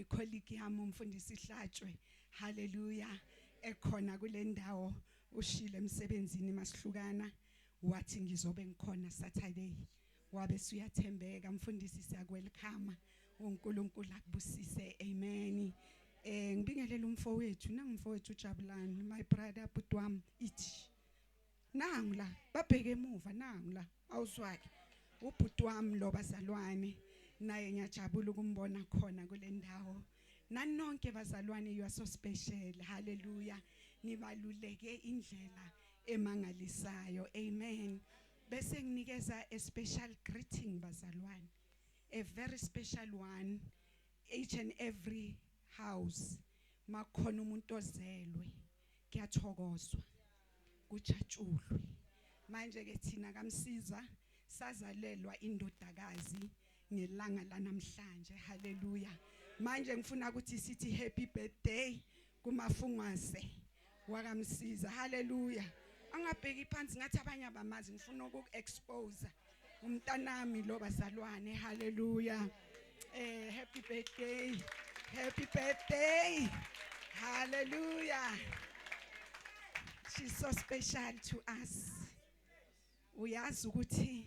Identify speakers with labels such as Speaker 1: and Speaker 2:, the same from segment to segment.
Speaker 1: Icolleague yami umfundisi Hlatshwe, haleluya, ekhona kule ndawo, ushile emsebenzini masihlukana wathi ngizobe ngikhona Saturday, wabe suyathembeka. Mfundisi, siyakwelcome, uNkulunkulu akubusise, amen. Ngibingelela umfowethu, nangumfowethu uJabulani, my brother, bhuti wami, ithi nangu la, babheke emuva, nangu la, awuzwake ubhuti wami lo, bazalwane, naye ngiyajabula ukumbona khona kule ndawo. Nani nonke bazalwane, you are so special, hallelujah, nibaluleke indlela emangalisayo, amen. Bese nginikeza a special greeting, bazalwane, a very special one. Each and every house makhona umuntu ozelwe, kuyathokozwa, kujatshulwe. Manje ke thina kaMsiza sazalelwa indodakazi ngelanga lanamhlanje, haleluya. Manje ngifuna ukuthi sithi happy birthday kuMafungwase wakaMsiza, haleluya. Angabheki phansi ngathi abanye abamazi, ngifuna ukuexpose umntanami lo, bazalwane, haleluya. Happy birthday, happy birthday, hallelujah. She's so special to us. Uyazi ukuthi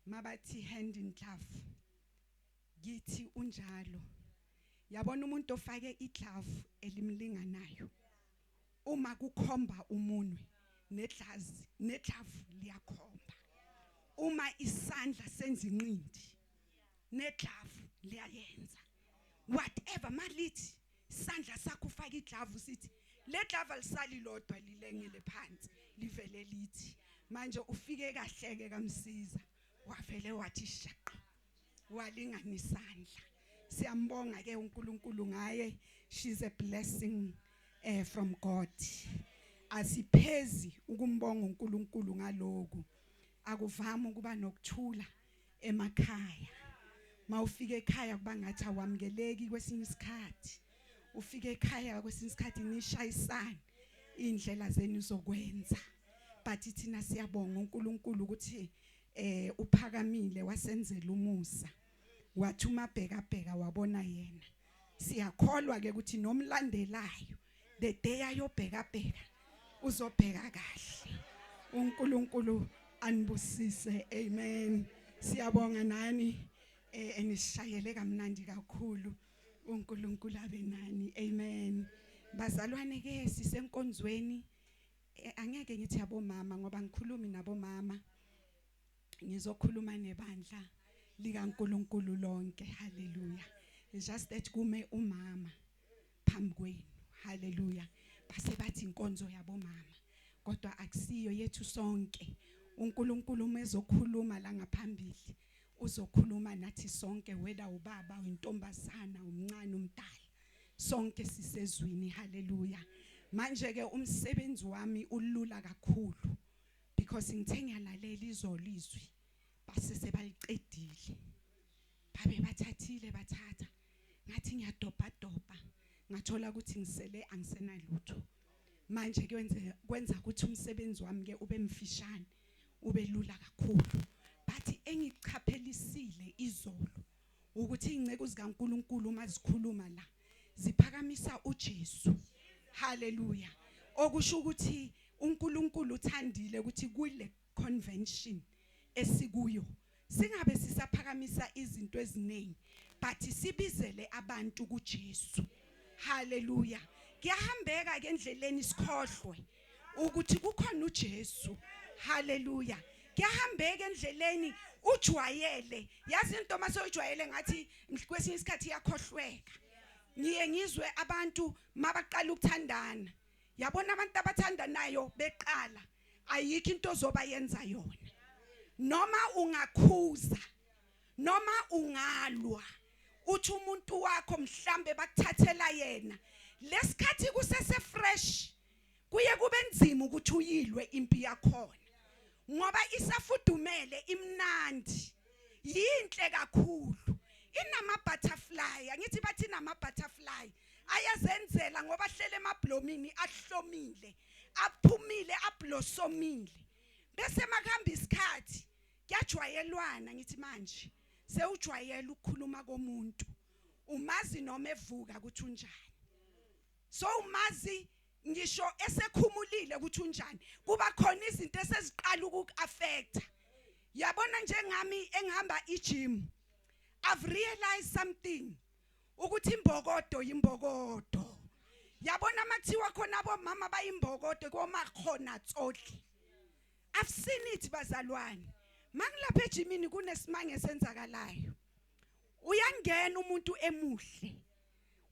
Speaker 1: mabathi hand in glove kithi unjalo, yabona umuntu ofake iglove elimlinganayo, uma kukhomba umunwe nedlazi neglove liyakhomba, uma isandla senza inqindi neglove liyayenza, whatever malithi isandla sakho ufaka iglove, sithi le glove alisali lodwa lilengele phansi, livele lithi manje ufike kahleke kaMsiza, wavele wathi shaqa walingana isandla. Siyambonga ke uNkulunkulu ngaye, she's a blessing from God. Asiphezi ukumbonga uNkulunkulu ngaloku. Akuvami ukuba nokuthula emakhaya, mawufika ekhaya kuba ngathi awamukeleki. Kwesinye isikhathi ufika ekhaya, kwesinye isikhathi nishayisana indlela zenu zokwenza, but thina siyabonga uNkulunkulu ukuthi uphakamile wasenzela umusa, wathi uma bheka bheka wabona yena. Siyakholwa ke ukuthi nomlandelayo, the day ayobheka bheka, uzobheka kahle. uNkulunkulu anibusise, amen. Siyabonga nani enishayele kamnandi kakhulu, uNkulunkulu abe nani, amen. Bazalwane ke, sisenkonzweni angeke ngithi abomama ngoba ngikhulumi nabomama, ngizokhuluma nebandla likaNkulunkulu lonke, haleluya. It's just that kume umama phambi kwenu, haleluya, base bathi inkonzo yabomama, kodwa akusiyo, yethu sonke. uNkulunkulu uma ezokhuluma la ngaphambili uzokhuluma nathi sonke, whether ubaba, intombazana, umncane, umdala, sonke sisezwini, haleluya. Manje ke umsebenzi wami ulula kakhulu because ngithe ngiyalalela izolo izwi, base sebalicedile, babe bathathile bathatha, ngathi ngiyadobha dobha ngathola ukuthi ngisele angisenalutho. Manje kwenze kwenza ukuthi umsebenzi wami ke ube mfishane, ube lula kakhulu. Bathi engichaphelisile izolo ukuthi inceku zikaNkuluNkulu uma zikhuluma la ziphakamisa uJesu, haleluya, okusho ukuthi uNkulunkulu uthandile ukuthi kule convention esikuyo singabe sisaphakamisa izinto eziningi, but sibizele abantu kuJesu, haleluya. Kuyahambeka ke endleleni sikhohlwe ukuthi kukhona uJesu, haleluya. Kuyahambeka endleleni ujwayele, yazi into mase uyijwayele ngathi kwesinye isikhathi iyakhohlweka. Ngiye ngizwe abantu mabaqala ukuthandana, yabona abantu abathandanayo beqala, ayikho into ozoba yenza yona, noma ungakhuza noma ungalwa, uthi umuntu wakho mhlambe bakuthathela yena, lesikhathi kusese fresh kuye kube nzima ukuthi uyilwe impi yakhona ngoba isafudumele, imnandi, yinhle kakhulu, inama butterfly, angithi bathi inama butterfly ayazenzela ngoba ahlele emablomini, ahlomile, aphumile, ablossomile. Bese makuhamba isikhathi kuyajwayelwana, ngithi manje sewujwayela ukukhuluma komuntu. Umazi noma evuka ukuthi unjani. So umazi ngisho esekhumulile ukuthi unjani. Kuba khona izinto eseziqala ukuku-affecta. Yabona njengami engihamba i-gym. I've realized something ukuthi imbokodo yimbokodo. Yabona makuthiwa khona abomama bayimbokodo komakhona tsohle. I've seen it bazalwane. Mangilapha ejimini kunesimanga esenzakalayo. Uyangena umuntu emuhle.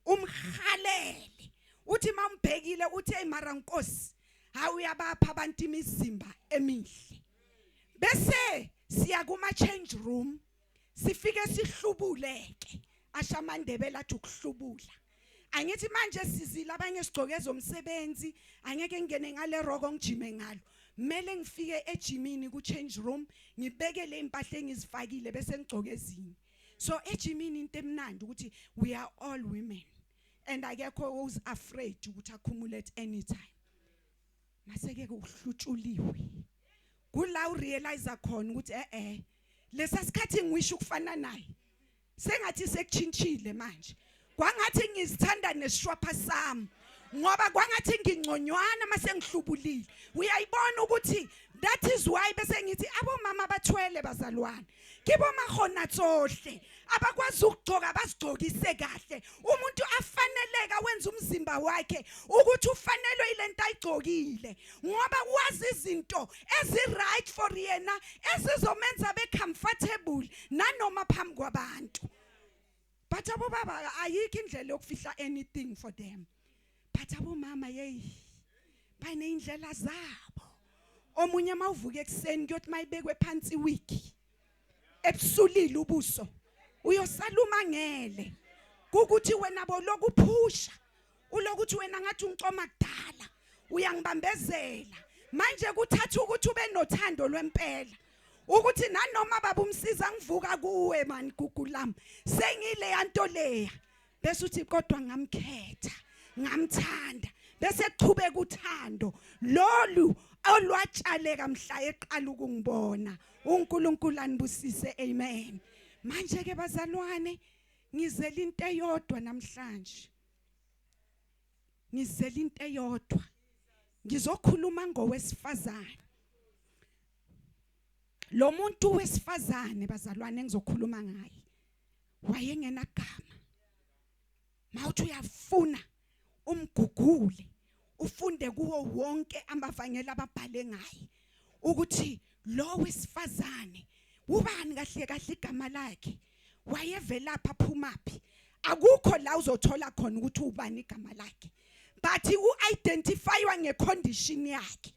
Speaker 1: Umhalele. Uthi mambhekile uthi hey mara Nkosi, hawu uyabapha abantu imizimba emihle. Bese siya kuma change room. Sifike sihlubuleke. Asha amaNdebele athi ukuhlubula. Angithi manje sizile abanye sigcoke ezomsebenzi, angeke ngingene ngale roko ngijime ngalo. Mele ngifike ejimini ku change room, ngibeke le impahla engizifakile bese ngigcoke ezinye. So ejimini into emnandi ukuthi we are all women and akekho who's afraid ukuthi akhumule at any time. Maseke kuhlutshuliwe. Kula urealize khona ukuthi eh eh lesa sikhathi ngiwisho ukufana naye. Sengathi sekuchintshile manje. Kwangathi ngizithanda nesishwapha sami. Ngoba kwangathi ngingconywana mase ngihlubulile. Uyayibona ukuthi that is why bese ngithi abomama bathwele bazalwane. Kibo mahona tsohle abakwazi ukugcoka bazigcokise kahle. Umuntu afaneleka wenza umzimba wakhe ukuthi ufanelwe ilento ayigcokile ngoba wazi izinto ezi right for yena ezizomenza be comfortable nanoma phambi kwabantu. But abobaba ayikho indlela yokufihla anything for them. But abomama yey baneyindlela zabo. Omunye mawuvuka ekseni kuyothi mayibekwe phansi wiki ebusulile ubuso uyosala umangele kukuthi wena bolokuphusha ulokuthi wena ngathi ungicoma kudala uyangibambezela manje kuthatha ukuthi ube nothando lwempela ukuthi nanoma baba umsiza ngivuka kuwe man gugu lami sengile yanto leya bese uthi kodwa ngamkhetha ngamthanda bese kuchubeka uthando lolu olwatshaleka mhla eqala ukungibona. uNkulunkulu anibusise, amen. Manje ke bazalwane, ngizela into eyodwa namhlanje, ngizela into eyodwa, ngizokhuluma ngowesifazane. Lo muntu wesifazane bazalwane engizokhuluma ngaye wayengenagama. Mawuthi uyafuna umgugule ufunde kuwo wonke amavangeli ababhale ngaye ukuthi lo wesifazane ubani kahle kahle igama lakhe, wayevelaphi, aphumaphi. Akukho la uzothola khona ukuthi ubani igama lakhe, but u-identifywa ngecondition yakhe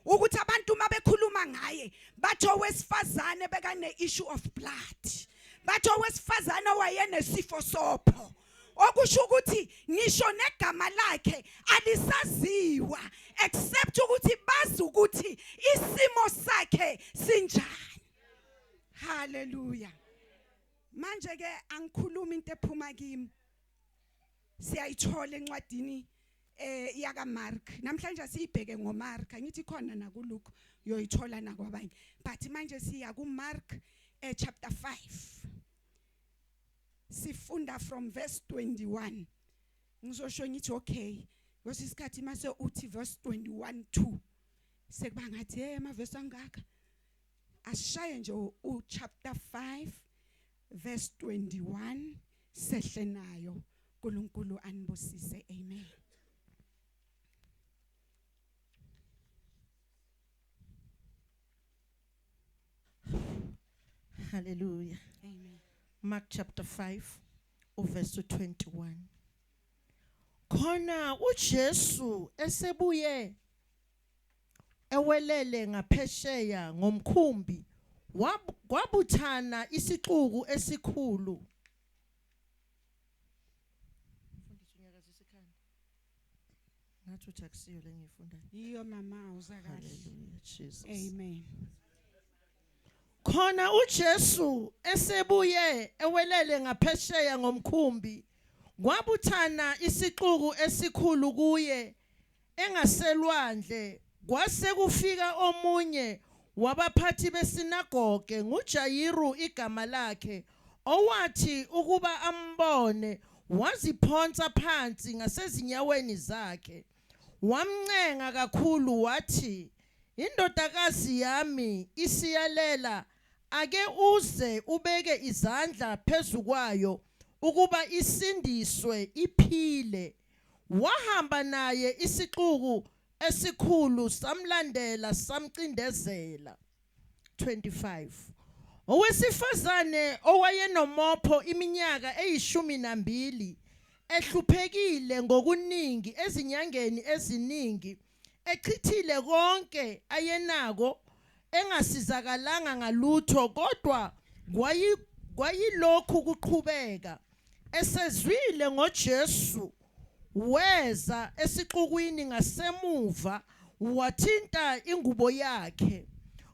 Speaker 1: ukuthi abantu uma bekhuluma ngaye bathi owesifazane bekane issue of blood, bathi owesifazane wayenesifo sopho, okusho ukuthi ngisho negama lakhe alisaziwa except ukuthi bazi ukuthi isimo sakhe sinjani. Haleluya. Manje ke angikhulumi into ephuma kimi, siyayithola encwadini yaka Mark. Namhlanje siyibheke ngoMark, angithi khona na kuLuke uyoyithola nakwabanye, but manje siya kuMark chapter 5, sifunda from verse 21. Ngizosho ngithi okay, kwesinye isikhathi mase uthi verse 21 2 sekuba ngathi hey ama verse angaka. Asishaye nje u chapter 5 verse 21 sehle nayo. uNkulunkulu anibusise, amen.
Speaker 2: Hallelujah.
Speaker 1: Amen.
Speaker 2: Mark chapter 5 uverse 21. Khona uJesu esebuye ewelele ngaphesheya ngomkhumbi, kwabuthana isixuku esikhulu. Mfundisi unyakazisa ikhanda. Ngathi uthi akusiyo le ngiyifundayo.
Speaker 1: Yiyo mama, uza kahle.
Speaker 2: Hallelujah Jesus.
Speaker 1: Amen.
Speaker 2: Khona uJesu esebuye ewelele ngaphesheya ngomkhumbi, kwabuthana isixuku esikhulu kuye engaselwandle. Kwase kufika omunye wabaphathi besinagoge, nguJayiru igama lakhe, Owathi ukuba ambone waziphonsa phansi ngasezinyaweni zakhe, wamncenga kakhulu wathi, Indodakazi yami isiyalela, ake uze ubeke izandla phezu kwayo ukuba isindiswe iphile. Wahamba naye isixuku esikhulu samlandela samcindezela. 25 Owesifazane owayenomopho iminyaka eyishumi nambili ehluphekile ngokuningi ezinyangeni eziningi echithile konke ayenako engasizakalanga ngalutho kodwa kwayilokhu kuqhubeka esezwile ngoJesu weza esixukwini ngasemuva wathinta ingubo yakhe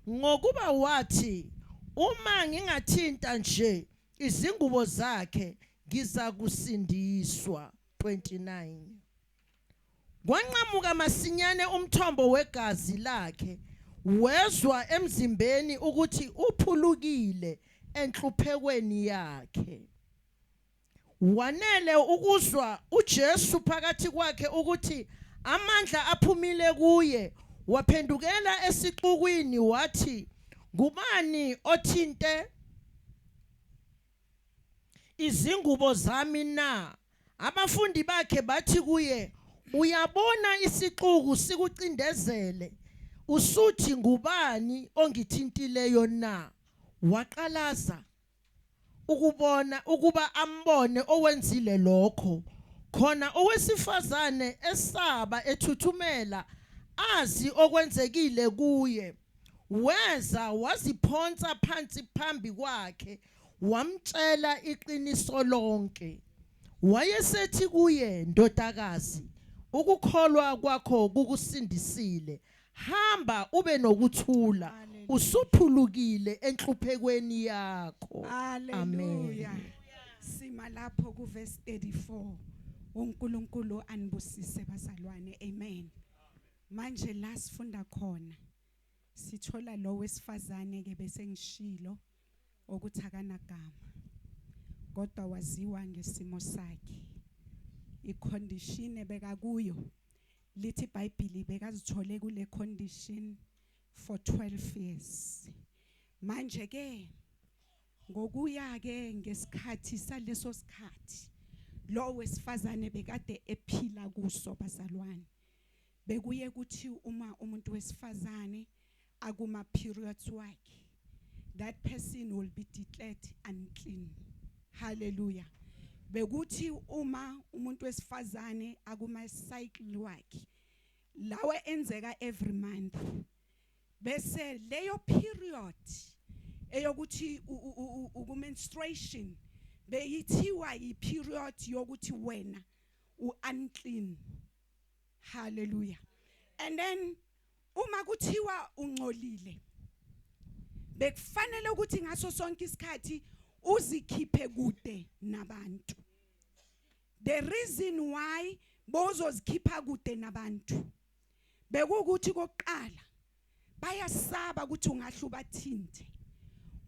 Speaker 2: ngokuba wathi uma ngingathinta nje izingubo zakhe ngizakusindiswa 29 Kwanqamuka masinyane umthombo wegazi lakhe wezwa emzimbeni ukuthi uphulukile enhluphekweni yakhe Wanele ukuzwa uJesu phakathi kwakhe ukuthi amandla aphumile kuye, waphendukela esixukwini wathi, Ngubani othinte izingubo zami na? Abafundi bakhe bathi kuye, Uyabona isixuku sikucindezele, usuthi ngubani ongithintileyo na? Waqalaza ukubona ukuba ambone owenzile lokho khona owesifazane esaba ethuthumela azi okwenzekile kuye weza waziphonsa phansi phambi kwakhe wamtshela iqiniso lonke wayesethi kuye ndodakazi ukukholwa kwakho kukusindisile hamba ube nokuthula usuphulukile enhluphekweni yakho.
Speaker 1: Haleluya. Sima lapho ku verse 34. UNkulunkulu anibusise bazalwane. Amen. Manje la sifunda khona sithola lo wesifazane ke bese ngishilo ukuthi akanagama kodwa waziwa ngesimo sakhe icondition ebekakuyo Lithi iBhayibheli bekazithole kule condition for 12 years. Manje ke ngokuya ke ngesikhathi saleso sikhathi lo wesifazane bekade ephila kuso bazalwane bekuye kuthi uma umuntu wesifazane akuma periods wakhe that person will be declared unclean hallelujah bekuthi uma umuntu wesifazane akuma cycle wakhe lawe enzeka every month bese leyo period eyokuthi uku menstruation beyithiwa i period yokuthi wena u unclean hallelujah and then Uma kuthiwa ungcolile bekufanele ukuthi ngaso sonke isikhathi uzikhiphe kude nabantu. The reason why bozozikhipha kude nabantu bekukuthi kokuqala bayasaba ukuthi ungahle ubathinte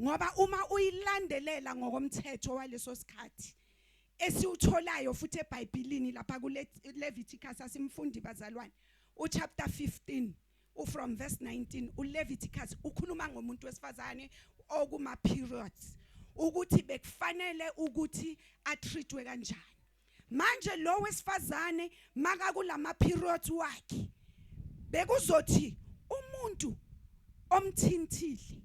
Speaker 1: ngoba uma uyilandelela ngokomthetho waleso sikhathi esiwutholayo futhi eBhayibhelini lapha kuLeviticus asimfundi bazalwane uchapter 15 ufrom verse 19 uLeviticus ukhuluma ngomuntu wesifazane okuma periods ukuthi bekufanele ukuthi atreatwe kanjani manje lo wesifazane maka kulama periods wakhe bekuzothi umuntu omthinthile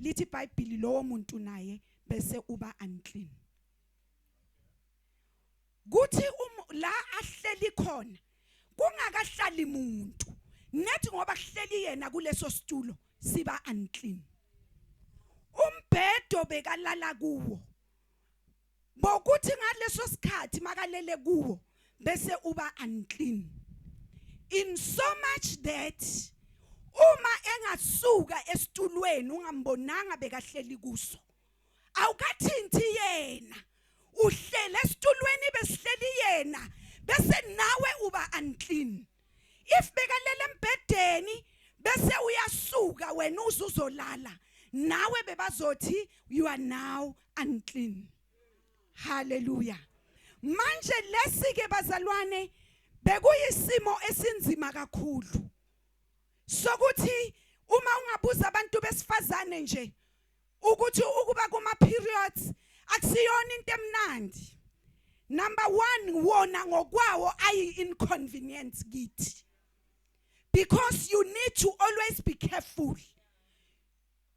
Speaker 1: lithi iBhayibheli lowo muntu naye bese uba unclean kuthi um, la ahleli khona kungakahlali muntu nethi ngoba kuhleli yena kuleso situlo siba unclean umbhedo bekalala kuwo bokuthi ngaleso sikhathi makalele kuwo bese uba unclean in so much that uma engasuka esitulweni ungambonanga bekahleli kuso awukathinti yena uhlele esitulweni besihleli yena bese nawe uba unclean if bekalele embhedeni bese uyasuka wena uzuzolala nawe bebazothi you are now unclean. Haleluya. Manje lesi ke bazalwane bekuyisimo esinzima kakhulu sokuthi uma ungabuza abantu besifazane nje ukuthi ukuba kuma periods akusiyona into emnandi. Number 1, wona ngokwawo ayi inconvenience kithi because you need to always be careful.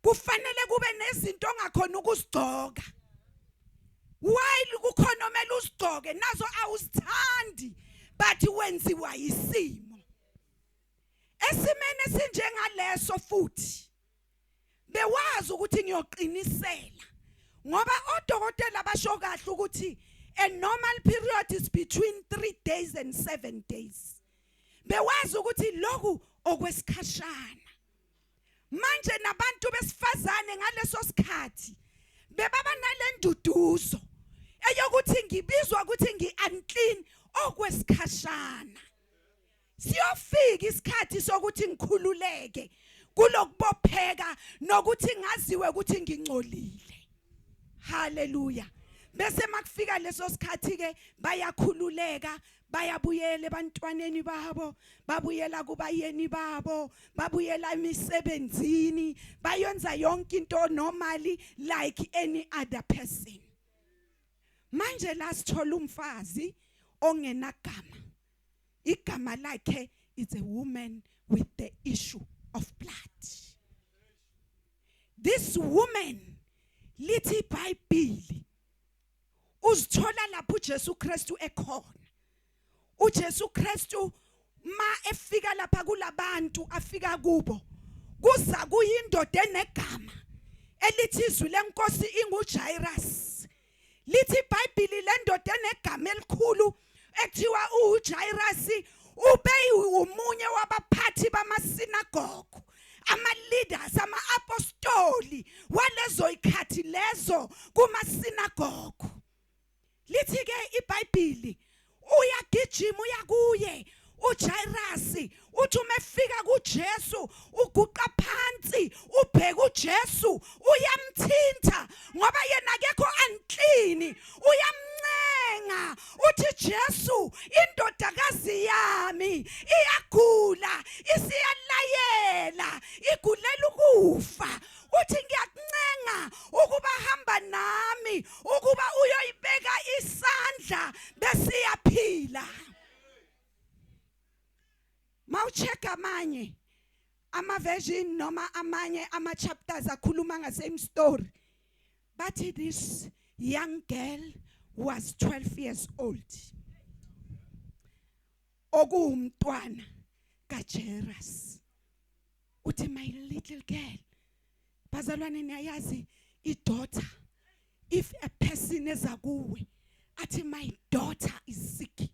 Speaker 1: Kufanele kube nezinto ongakhona ukuzigcoka while kukhona omele uzigcoke nazo awuzithandi, but wenziwa isimo. Esimene esinjengaleso futhi bewazi ukuthi ngiyoqinisela, ngoba odokotela basho kahle ukuthi a normal period is between 3 days and 7 days. Bewazi ukuthi lokhu okwesikhashana. Manje nabantu besifazane ngaleso sikhathi bebaba nalenduduzo eyokuthi ngibizwa ukuthi ngi-unclean okwesikhashana, siyofika isikhathi sokuthi ngikhululeke kulokubopheka nokuthi ngaziwe ukuthi ngingcolile. Haleluya. Bese makufika leso sikhathi ke bayakhululeka, bayabuyela ebantwaneni babo, babuyela kubayeni babo, babuyela emisebenzini, bayenza yonke into normally like any other person. Manje la sithola umfazi ongenagama. Igama lakhe is a woman with the issue of blood. This woman, lithi iBhayibheli, uzithola lapho uJesu Kristu ekhona. uJesu Kristu ma efika lapha kulabantu afika kubo, kuza kuyindoda enegama elithi izwi lenkosi inguJairus. Lithi iBhayibheli le ndoda enegama elikhulu ekuthiwa uJairus ube umunye wabaphathi bamasinagogo, ama leaders, ama apostoli walezo ikhathi lezo kumasinagogo. Lithi ke iBhayibheli uyagijima uyakuye uJairus. Uthi uma efika kuJesu uguqa phansi, ubheka uJesu, uyamthinta ngoba yena akekho unclean. Uyamncenga, uthi, "Jesu, indodakazi yami iyagula, isiyalayela, igulela ukufa." Uthi, "Ngiyakuncenga ukuba hamba nami ukuba uyoyibeka isandla besiyaphila." Mawucheck amanye ama version noma amanye ama chapters akhuluma nga same story, bathi this young girl was 12 years old, okuwumntwana kaJairus. Uthi, "My little girl." Bazalwane, niyayazi i-daughter, if a person eza kuwe athi, "My daughter is sick,"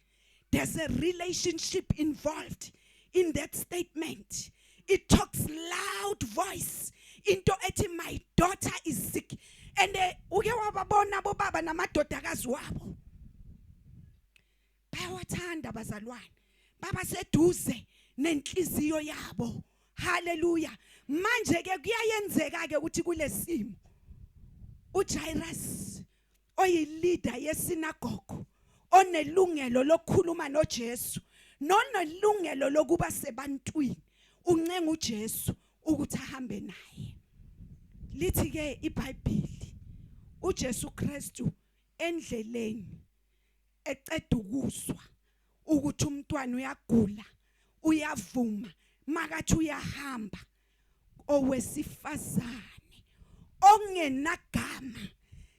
Speaker 1: there's a relationship involved in that statement. It talks loud voice into ethi, "My daughter is sick." And uke wababona bobaba namadodakazi wabo, bayawathanda bazalwane, baba seduze nenhliziyo yabo. Haleluya. Manje ke kuyayenzeka ke ukuthi kulesimo uJairus oyileader yesinagogo, onelungelo lokukhuluma noJesu nonelungelo lokuba sebantwini, uncenga uJesu ukuthi ahambe naye. Lithi ke iBhayibheli uJesu Kristu endleleni eceda ukuzwa ukuthi umntwana uyagula, uyavuma. Makathi uyahamba, owesifazane ongenagama,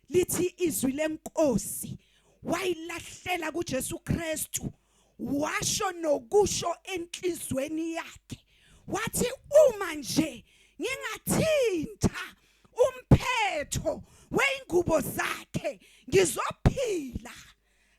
Speaker 1: lithi izwi lenkosi, wayilahlela kuJesu Kristu, washo nokusho enhlizweni yakhe, wathi, "Uma nje ngingathinta umphetho weingubo zakhe, ngizophila."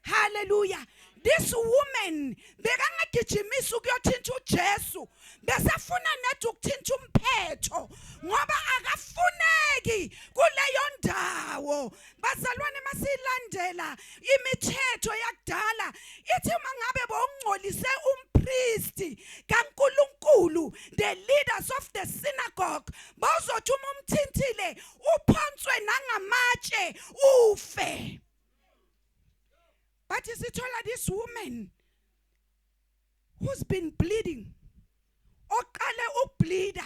Speaker 1: Haleluya. This woman bekangagijimisa ukuyothinta uJesu, besefuna nethi ukuthinta umphetho ngoba akafuneki kuleyo ndawo. Bazalwane, masilandela imithetho yakudala, ithi uma ngabe bowungcolise umpristi kaNkuluNkulu, the leaders of the synagogue bazothi uma umthintile uphonswe nangamatshe ufe. who's been bleeding, oqale ukubleeda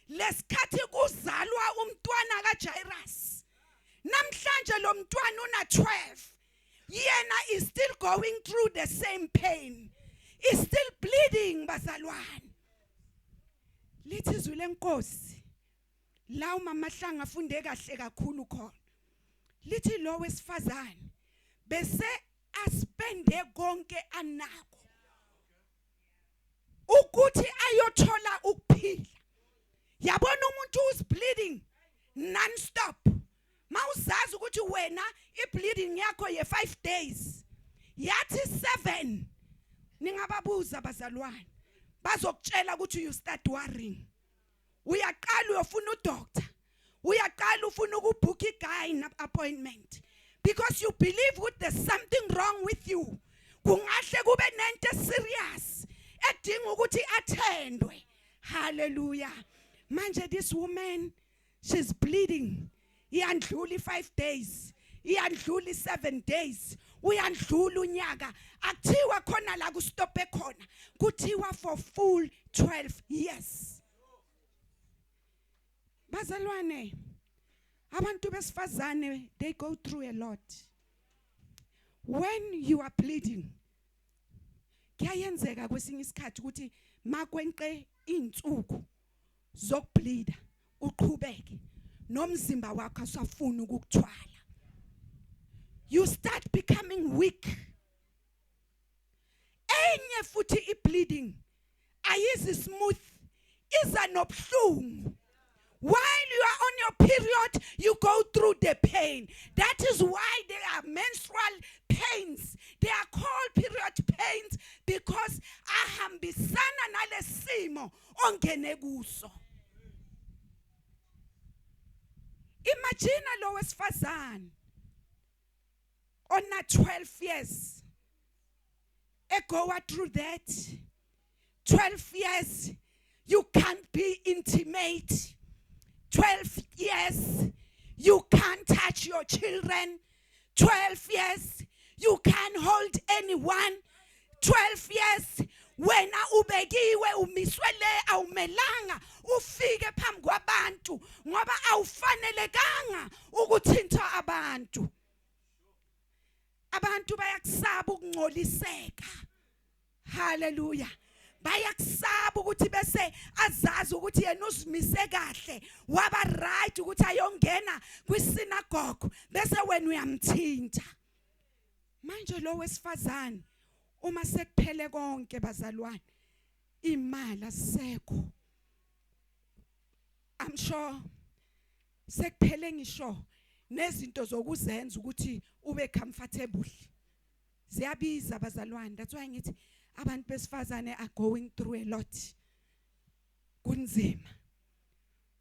Speaker 1: lesikhathi kuzalwa umntwana kaJairus. Namhlanje lo mntwana una 12, yena is still going through the same pain, is still bleeding, bazalwane. Lithi izwi lenkosi la, umama Hlanga afunde kahle kakhulu khona, lithi lo wesifazane bese aspende konke anako ukuthi ayothola ukuphila. Yabona, umuntu who's bleeding non stop, mawuzazi ukuthi wena ibleeding yakho ye 5 days yathi 7, ningababuza abazalwane, bazokutshela ukuthi you start worrying. Uyaqala uyofuna udoctor, uyaqala ufuna ukubook igyne appointment because you believe ukuthi there's something wrong with you, kungahle kube nento serious edinga ukuthi attendwe. Hallelujah. Manje this woman, she's bleeding, iyandlula i5 days, iyandlula i7 days, uyandlula unyaka. Akuthiwa khona la kustope khona, kuthiwa for full 12 years. Bazalwane, abantu besifazane, they go through a lot. When you are bleeding, kuyayenzeka kwesinye isikhathi ukuthi makwenqe insuku zokubleeda, uqhubeke nomzimba wakho asafuna ukukuthwala, you start becoming weak. Enye futhi ibleeding ayizi smooth, iza nobhlungu. While you are on your period, you go through the pain. That is why there are menstrual pains. They are called period pains because ahambisana nalesimo ongene kuso. Imagine lo wesifazane ona 12 years egoa through that. 12 years you can't be intimate, 12 years you can't touch your children, 12 years you can't hold anyone, 12 years wena ubekiwe, umiswe le, awumelanga ufike phambi kwabantu ngoba awufanelekanga ukuthinta abantu. Abantu bayakusaba ukungcoliseka. Haleluya. Bayakusaba ukuthi bese azazi ukuthi yena uzimise kahle, waba right ukuthi ayongena kwisinagogue, bese wena uyamthinta. Manje lo wesifazane, uma sekuphele konke, bazalwane, imali asekho, I'm sure sekuphele ngisho nezinto zokuzenza ukuthi ube comfortable, ziyabiza, bazalwane. That's why ngithi abantu besifazane are going through a lot, kunzima.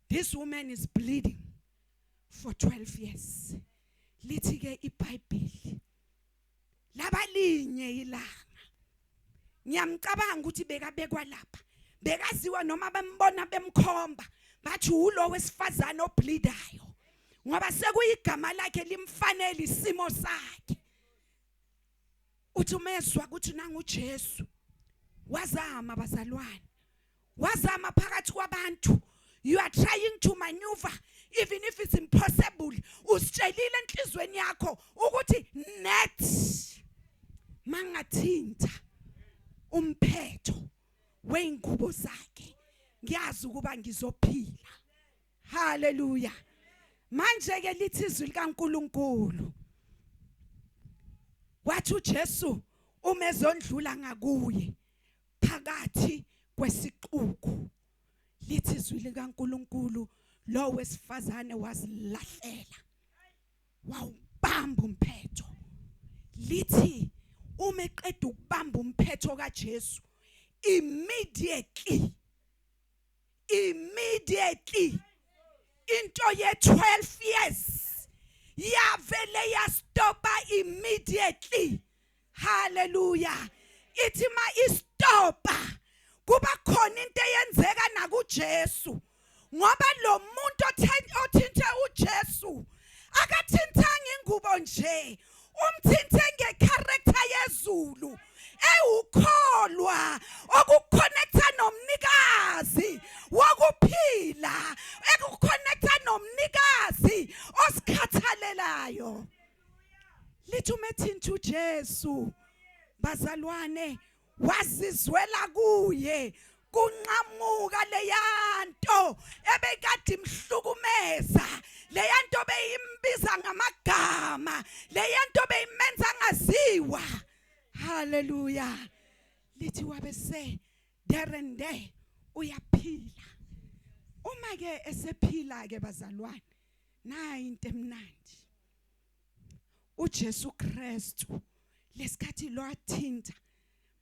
Speaker 1: This woman is bleeding for 12 years. Lithi ke iBhayibheli, labalinye ilanga, ngiyamcabanga ukuthi bekabekwa lapha, bekaziwa noma bembona, bemkhomba, bathi ulo wesifazane obleedayo, ngoba sekuyigama lakhe, limfanele isimo sakhe. Uthi umezwa ukuthi nangu Jesu, wazama, bazalwane, wazama phakathi kwabantu. You are trying to maneuver even if it's impossible. Usitshelile enhlizweni yakho ukuthi net mangathinta umphetho weingubo zakhe, ngiyazi ukuba ngizophila. Haleluya. Manje ke lithi izwi likaNkuluNkulu, wathi uJesu uma ezondlula ngakuye phakathi kwesixuku, lithi izwi likaNkuluNkulu, lo wesifazane wazilahlela, wawubamba umphetho. Lithi uma eqeda ukubamba umphetho kaJesu, immediately, immediately into ye 12 years yavele yastopa immediately. Haleluya. Ithi ma istopa, kuba khona into eyenzeka nakuJesu, ngoba lo muntu othinte uJesu akathintanga ingubo nje, umthinte ngecharacter yezulu ewukholwa. Bazalwane, wazizwela kuye kunqamuka leyanto ebekade imhlukumeza, leyanto beyimbiza ngamagama, leyanto beyimenza angaziwa. Haleluya! Lithi wabese there and there uyaphila. Uma ke esephila ke, bazalwane, nayi into emnandi. uJesu Kristu, lesikhathi lwathinta,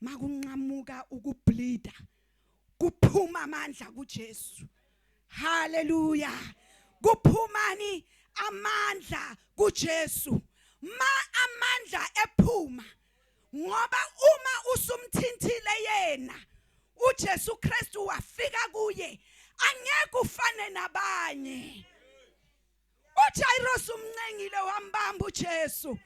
Speaker 1: makunqamuka ukubleeda, kuphuma amandla kuJesu. Haleluya! Kuphumani amandla kuJesu? Ma amandla ephuma, ngoba uma usumthintile yena uJesu Kristu, wafika kuye, angeke ufane nabanye. uJairos umncengile, wambamba uJesu.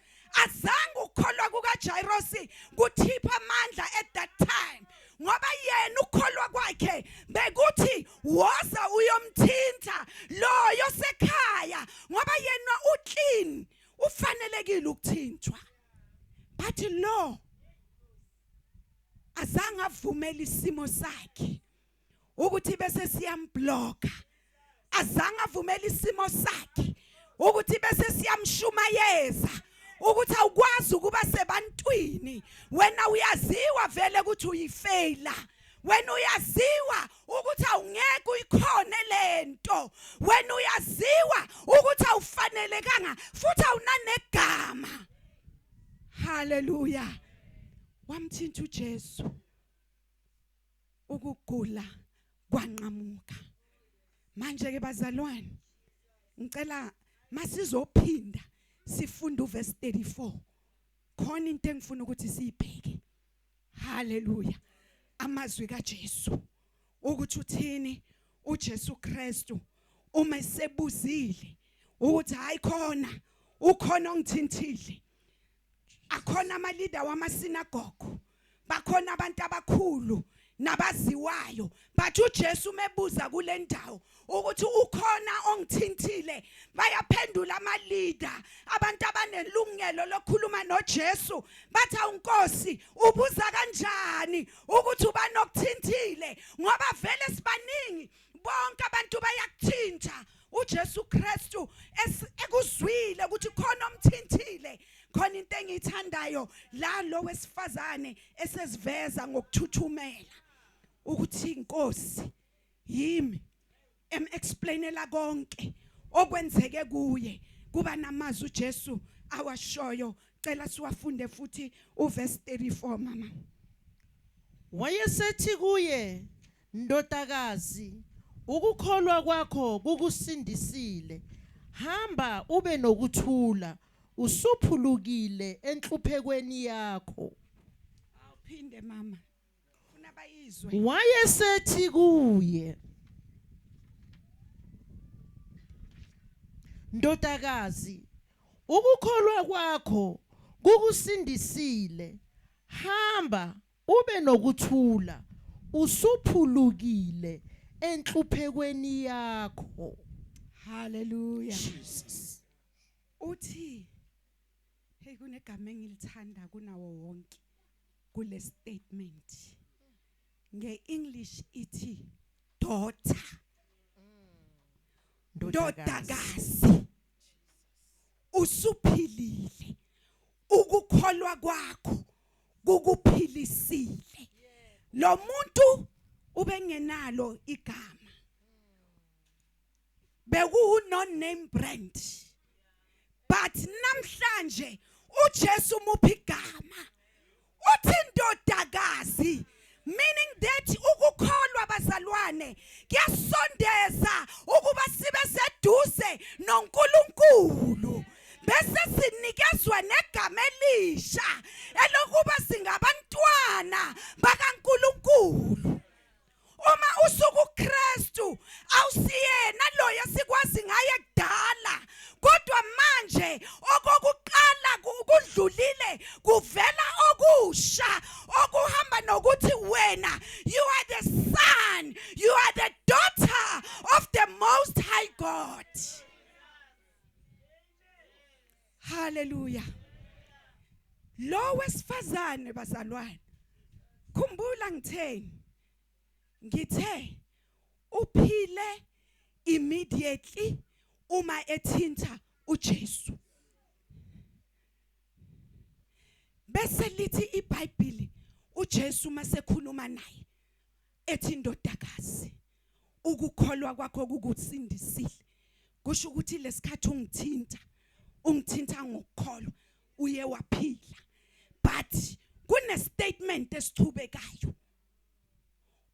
Speaker 1: Azange ukukholwa kukaJairos kuthipha amandla at that time, ngoba yena ukukholwa kwakhe bekuthi woza uyomthinta loyo sekhaya, ngoba yena uclean, ufanelekile ukuthintwa. But lo azange avumele isimo sakhe ukuthi bese siyamblocka, azange avumele isimo sakhe ukuthi bese siyamshumayeza ukuthi awukwazi ukuba sebantwini, wena uyaziwa vele ukuthi uyifeyila, wena uyaziwa ukuthi awungeke uyikhone lento, wena uyaziwa ukuthi awufanelekanga futhi awunanegama. Haleluya! Wamthinta uJesu, ukugula kwanqamuka. Manje ke bazalwane, ngicela masizophinda sifunde uverse 34. Khona into engifuna ukuthi siyibheke. Haleluya! Amazwi kaJesu, ukuthi uthini uJesu Kristu uma esebuzile ukuthi hayi khona ukhona ongithinthile. Akhona ama leader wamasinagogo, bakhona abantu abakhulu nabaziwayo, but uJesu mebuza kule ndawo ukuthi ukhona ongithinthile, bayaphendula ama leader, abantu abanelungelo lokukhuluma noJesu, bathi awunkosi, ubuza kanjani ukuthi ubanokuthinthile, ngoba vele sibaningi, bonke abantu bayakuthinta? uJesu Kristu ekuzwile ukuthi khona omthinthile. Khona into engiyithandayo la, lo wesifazane eseziveza ngokuthuthumela ukuthi inkosi yimi, em explainela konke okwenzeke kuye. Kuba namazwi uJesu awashoyo, cela siwafunde futhi uverse 34, mama.
Speaker 2: Wayesethi kuye, "Ndodakazi, ukukholwa kwakho kukusindisile. Hamba ube nokuthula, usuphulukile enhluphekweni yakho."
Speaker 1: Awuphinde mama, funa bayizwe.
Speaker 2: Wayesethi kuye, "Ndodakazi, ukukholwa kwakho kukusindisile. Hamba ube nokuthula, usuphulukile enhluphekweni yakho."
Speaker 1: Haleluya!
Speaker 2: Jesus.
Speaker 1: Uthi hey, kunegama engilithanda kunawo wonke kule statement. NgeEnglish ithi daughter. Ndodakazi, usuphilile, ukukholwa kwakho kukuphilisile. Lo muntu ubengenalo igama, bekuwu no name brand, but namhlanje uJesu umuphi igama, uthi ndodakazi, meaning that ukukholwa, bazalwane, kuyasondeza ukuba sibe seduze noNkulunkulu, bese sinikezwa negama elisha elokuba singabantwana bakaNkulunkulu. Uma usukuKristu, awusiyena loyo esikwazi ngaye kudala, kodwa manje okokuqala kudlulile, kuvela okusha okuhamba nokuthi wena you are the son, you are the daughter of the Most High God. Hallelujah! Lo wesifazane Asibuzane bazalwane. Khumbula ngitheni? Ngithe uphile immediately uma ethinta uJesu. Bese lithi iBhayibheli uJesu masekhuluma naye ethi indodakazi ukukholwa kwakho kukusindisile kusho ukuthi lesikhathi ungithinta ungithinta ngokukholwa uye waphila but kune statement esichubekayo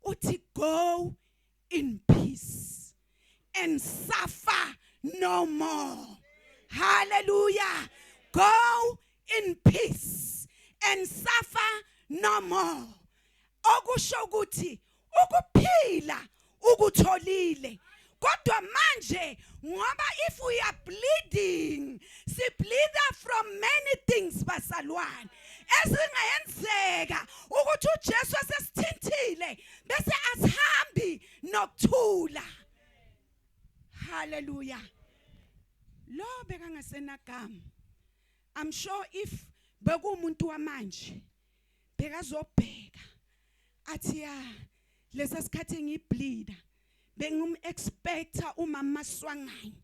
Speaker 1: uthi go in peace and suffer no more. Hallelujah. Go in peace and suffer no more. Okusho ukuthi ukuphila ukutholile kodwa manje ngoba if we are bleeding si bleeder from many things basalwane ezingayenzeka ukuthi uJesu esesithinthile bese asihambi nokuthula. Hallelujah. Lo bekangasenagama. I'm sure if bekuwumuntu wamanje bekazobheka athi ya lesa sikhathi ngibleeder bengum expecta umama Maswanganyi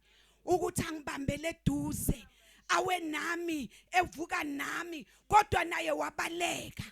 Speaker 1: ukuthi angibambele eduze awe nami evuka nami kodwa naye wabaleka.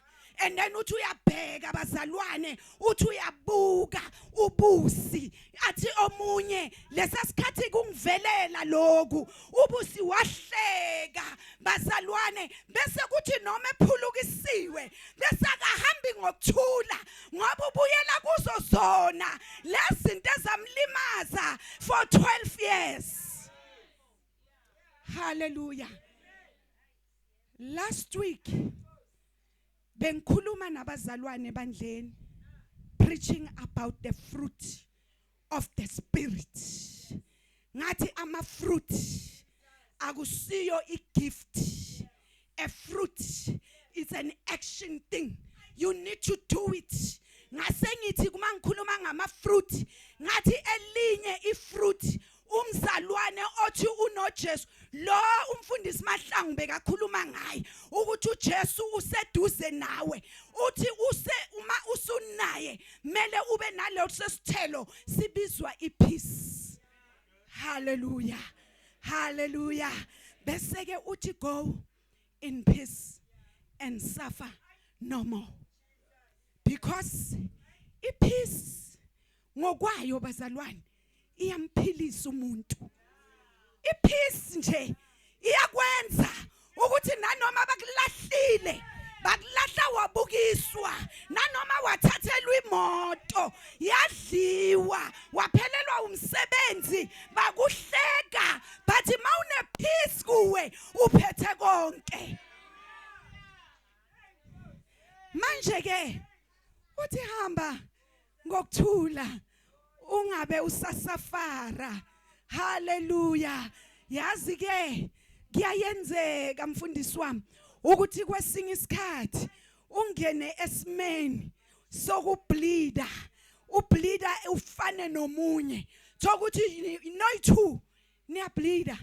Speaker 1: And then uthi uyabheka bazalwane, uthi uyabuka ubusi athi omunye lesa sikhathi kungivelela lokhu ubusi wahleka bazalwane. Bese kuthi noma ephulukisiwe bese akahambi ngokuthula ngoba ubuyela kuzo zona lezinto ezamlimaza for 12 years. Hallelujah. Last week bengikhuluma nabazalwane ebandleni preaching about the fruit of the spirit. Ngathi ama fruit akusiyo i gift. A fruit is an action thing. You need to do it. Ngase ngithi kuma ngikhuluma ngama fruit ngathi elinye i fruit umzalwane othi unoJesu lo umfundisi Mahlangu bekakhuluma ngaye ukuthi uJesu useduze nawe uthi use uma usunaye mele ube naleso sithelo sibizwa ipeace. Hallelujah. Hallelujah. Bese ke uthi go in peace and suffer no more. Because ipeace ngokwayo bazalwane iyamphilisa umuntu. Ipeace nje iyakwenza ukuthi nanoma bakulahlile bakulahla wabukiswa nanoma wathathelwa imoto yadliwa waphelelwa umsebenzi bakuhleka but mawune peace kuwe uphethe konke. Manje ke uthi hamba ngokuthula ungabe usasafara. Hallelujah. Yazi ke kuyayenzeka mfundisi wami ukuthi kwesinye isikhathi ungene esimeni sokubleeda ubleeda ufane nomunye thokuthi no two niyableeda.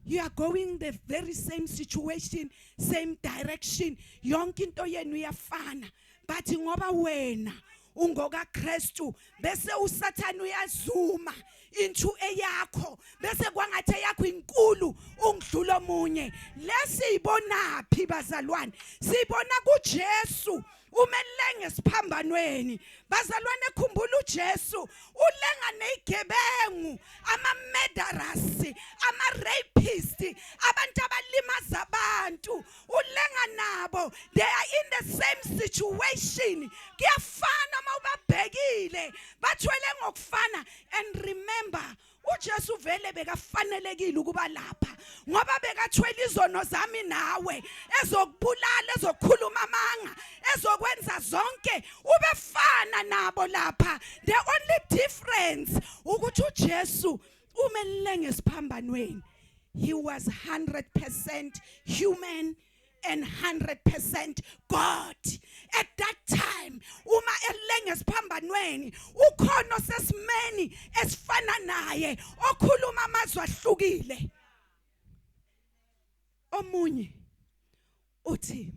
Speaker 1: You are going the very same situation, same direction. Yonke into yenu iyafana. But ngoba wena ungoka Kristu bese uSathane uyazuma into eyakho bese kwangathi eyakho inkulu ungidlula omunye. Lesiyibonaphi bazalwane? Sibona kuJesu umelenge esiphambanweni. Bazalwane khumbula uJesu ulenga nezigebengu, ama murderers, ama rapist, abantu abalimaza abantu, ulenga nabo. They are in the same situation. Kuyafana mawubabhekile, bathwele ngokufana. And remember uJesu vele bekafanelekile ukuba lapha ngoba bekathwele izono zami nawe, ezokubulala, ezokukhuluma amanga, ezokwenza zonke, ubefana nabo lapha. The only difference ukuthi uJesu umelenge esiphambanweni, he was 100% human and 100% God. At that time uma elenge esiphambanweni ukhona sesimeni esifana naye okhuluma amazwi ahlukile. Omunye uthi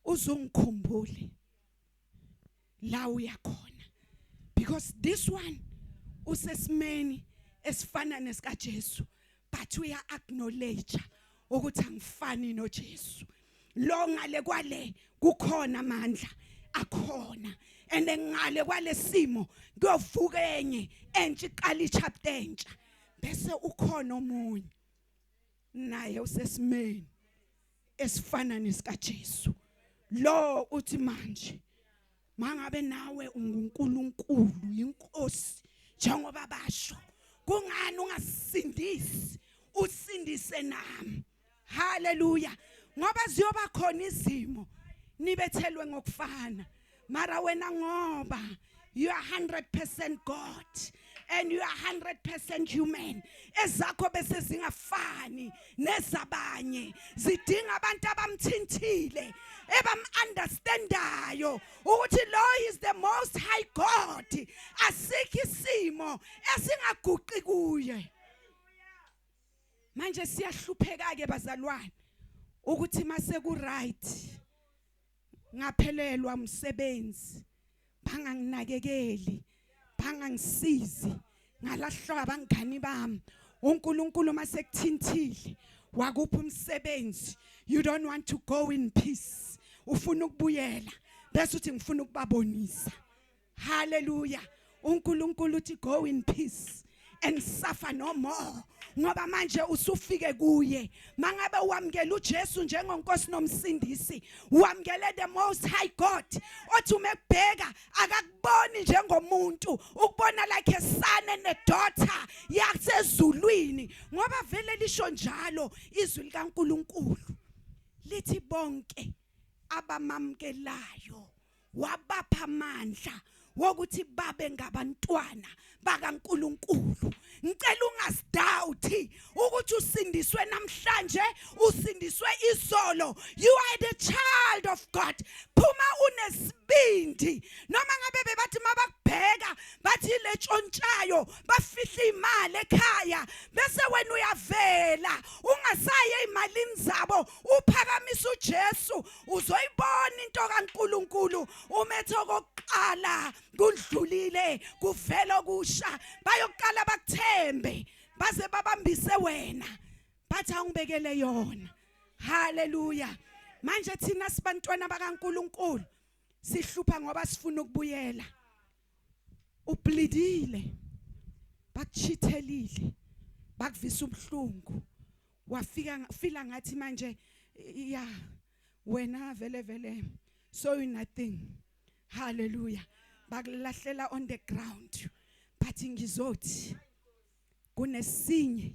Speaker 1: Uzungikhumbule la uyakhona, because this one usesimeni esifana nesika Jesu, but uya acknowledge ukuthi angifani noJesu. Lo ngale kwale kukhona amandla akhona, and ngale kwalesimo kuyovuka enye entsha, iqala ichapter entsha. Bese ukhona omunye naye usesimeni esifana nesikaJesu. Lo uthi manje mangabe nawe unguNkulunkulu, inkosi, njengoba basho, kungani ungasindisi, usindise nami? Haleluya! Ngoba ziyoba khona izimo nibethelwe ngokufana, mara wena ngoba you are 100% God and you are 100% human, ezakho bese zingafani nezabanye, zidinga abantu abamthinthile, ebam-understandayo ukuthi lo is the most high God. Asikho isimo esingaguqi kuye. Manje siyahlupheka ke bazalwane ukuthi mase ku right, ngaphelelwa umsebenzi, banganginakekeli, bangangisizi, ngalahlwa abangani bami. uNkulunkulu masekuthinthile wakupha umsebenzi, you don't want to go in peace, ufuna ukubuyela bese uthi ngifuna ukubabonisa. Haleluya! uNkulunkulu uthi go in peace and suffer no more, ngoba manje usufike kuye. Mangabe wamkela uJesu njengonkosi nomsindisi, wamkele the most high God, othi umebheka akakuboni njengomuntu, ukubona like a son and a daughter yasezulwini, ngoba vele lisho njalo izwi likaNkuluNkulu, lithi bonke abamamkelayo wabapha amandla wokuthi babe ngabantwana bakaNkuluNkulu. Ngicela ungasidoubt ukuthi usindiswe namhlanje, usindiswe izolo. You are the child of God. Phuma unesibindi, noma ngabe bebathi mabakubheka bathi le tshontshayo, bafihla imali ekhaya, bese wena uyavela ungasaye ezimalini zabo, uphakamisa uJesu. Uzoyibona into kaNkuluNkulu umethe okokuqala kudlulile, kuvela okusha. Bayoqala bakuthembe baze babambise wena, bathi awungibekele yona. Haleluya! Manje thina sibantwana bakaNkuluNkulu sihlupha ngoba sifuna ukubuyela. Upleadile, bakuchithelile, bakuvisa ubuhlungu, wafika feel ngathi manje ya wena vele vele so you nothing. Hallelujah! Bakulahlela on the ground, but ngizothi kunesinye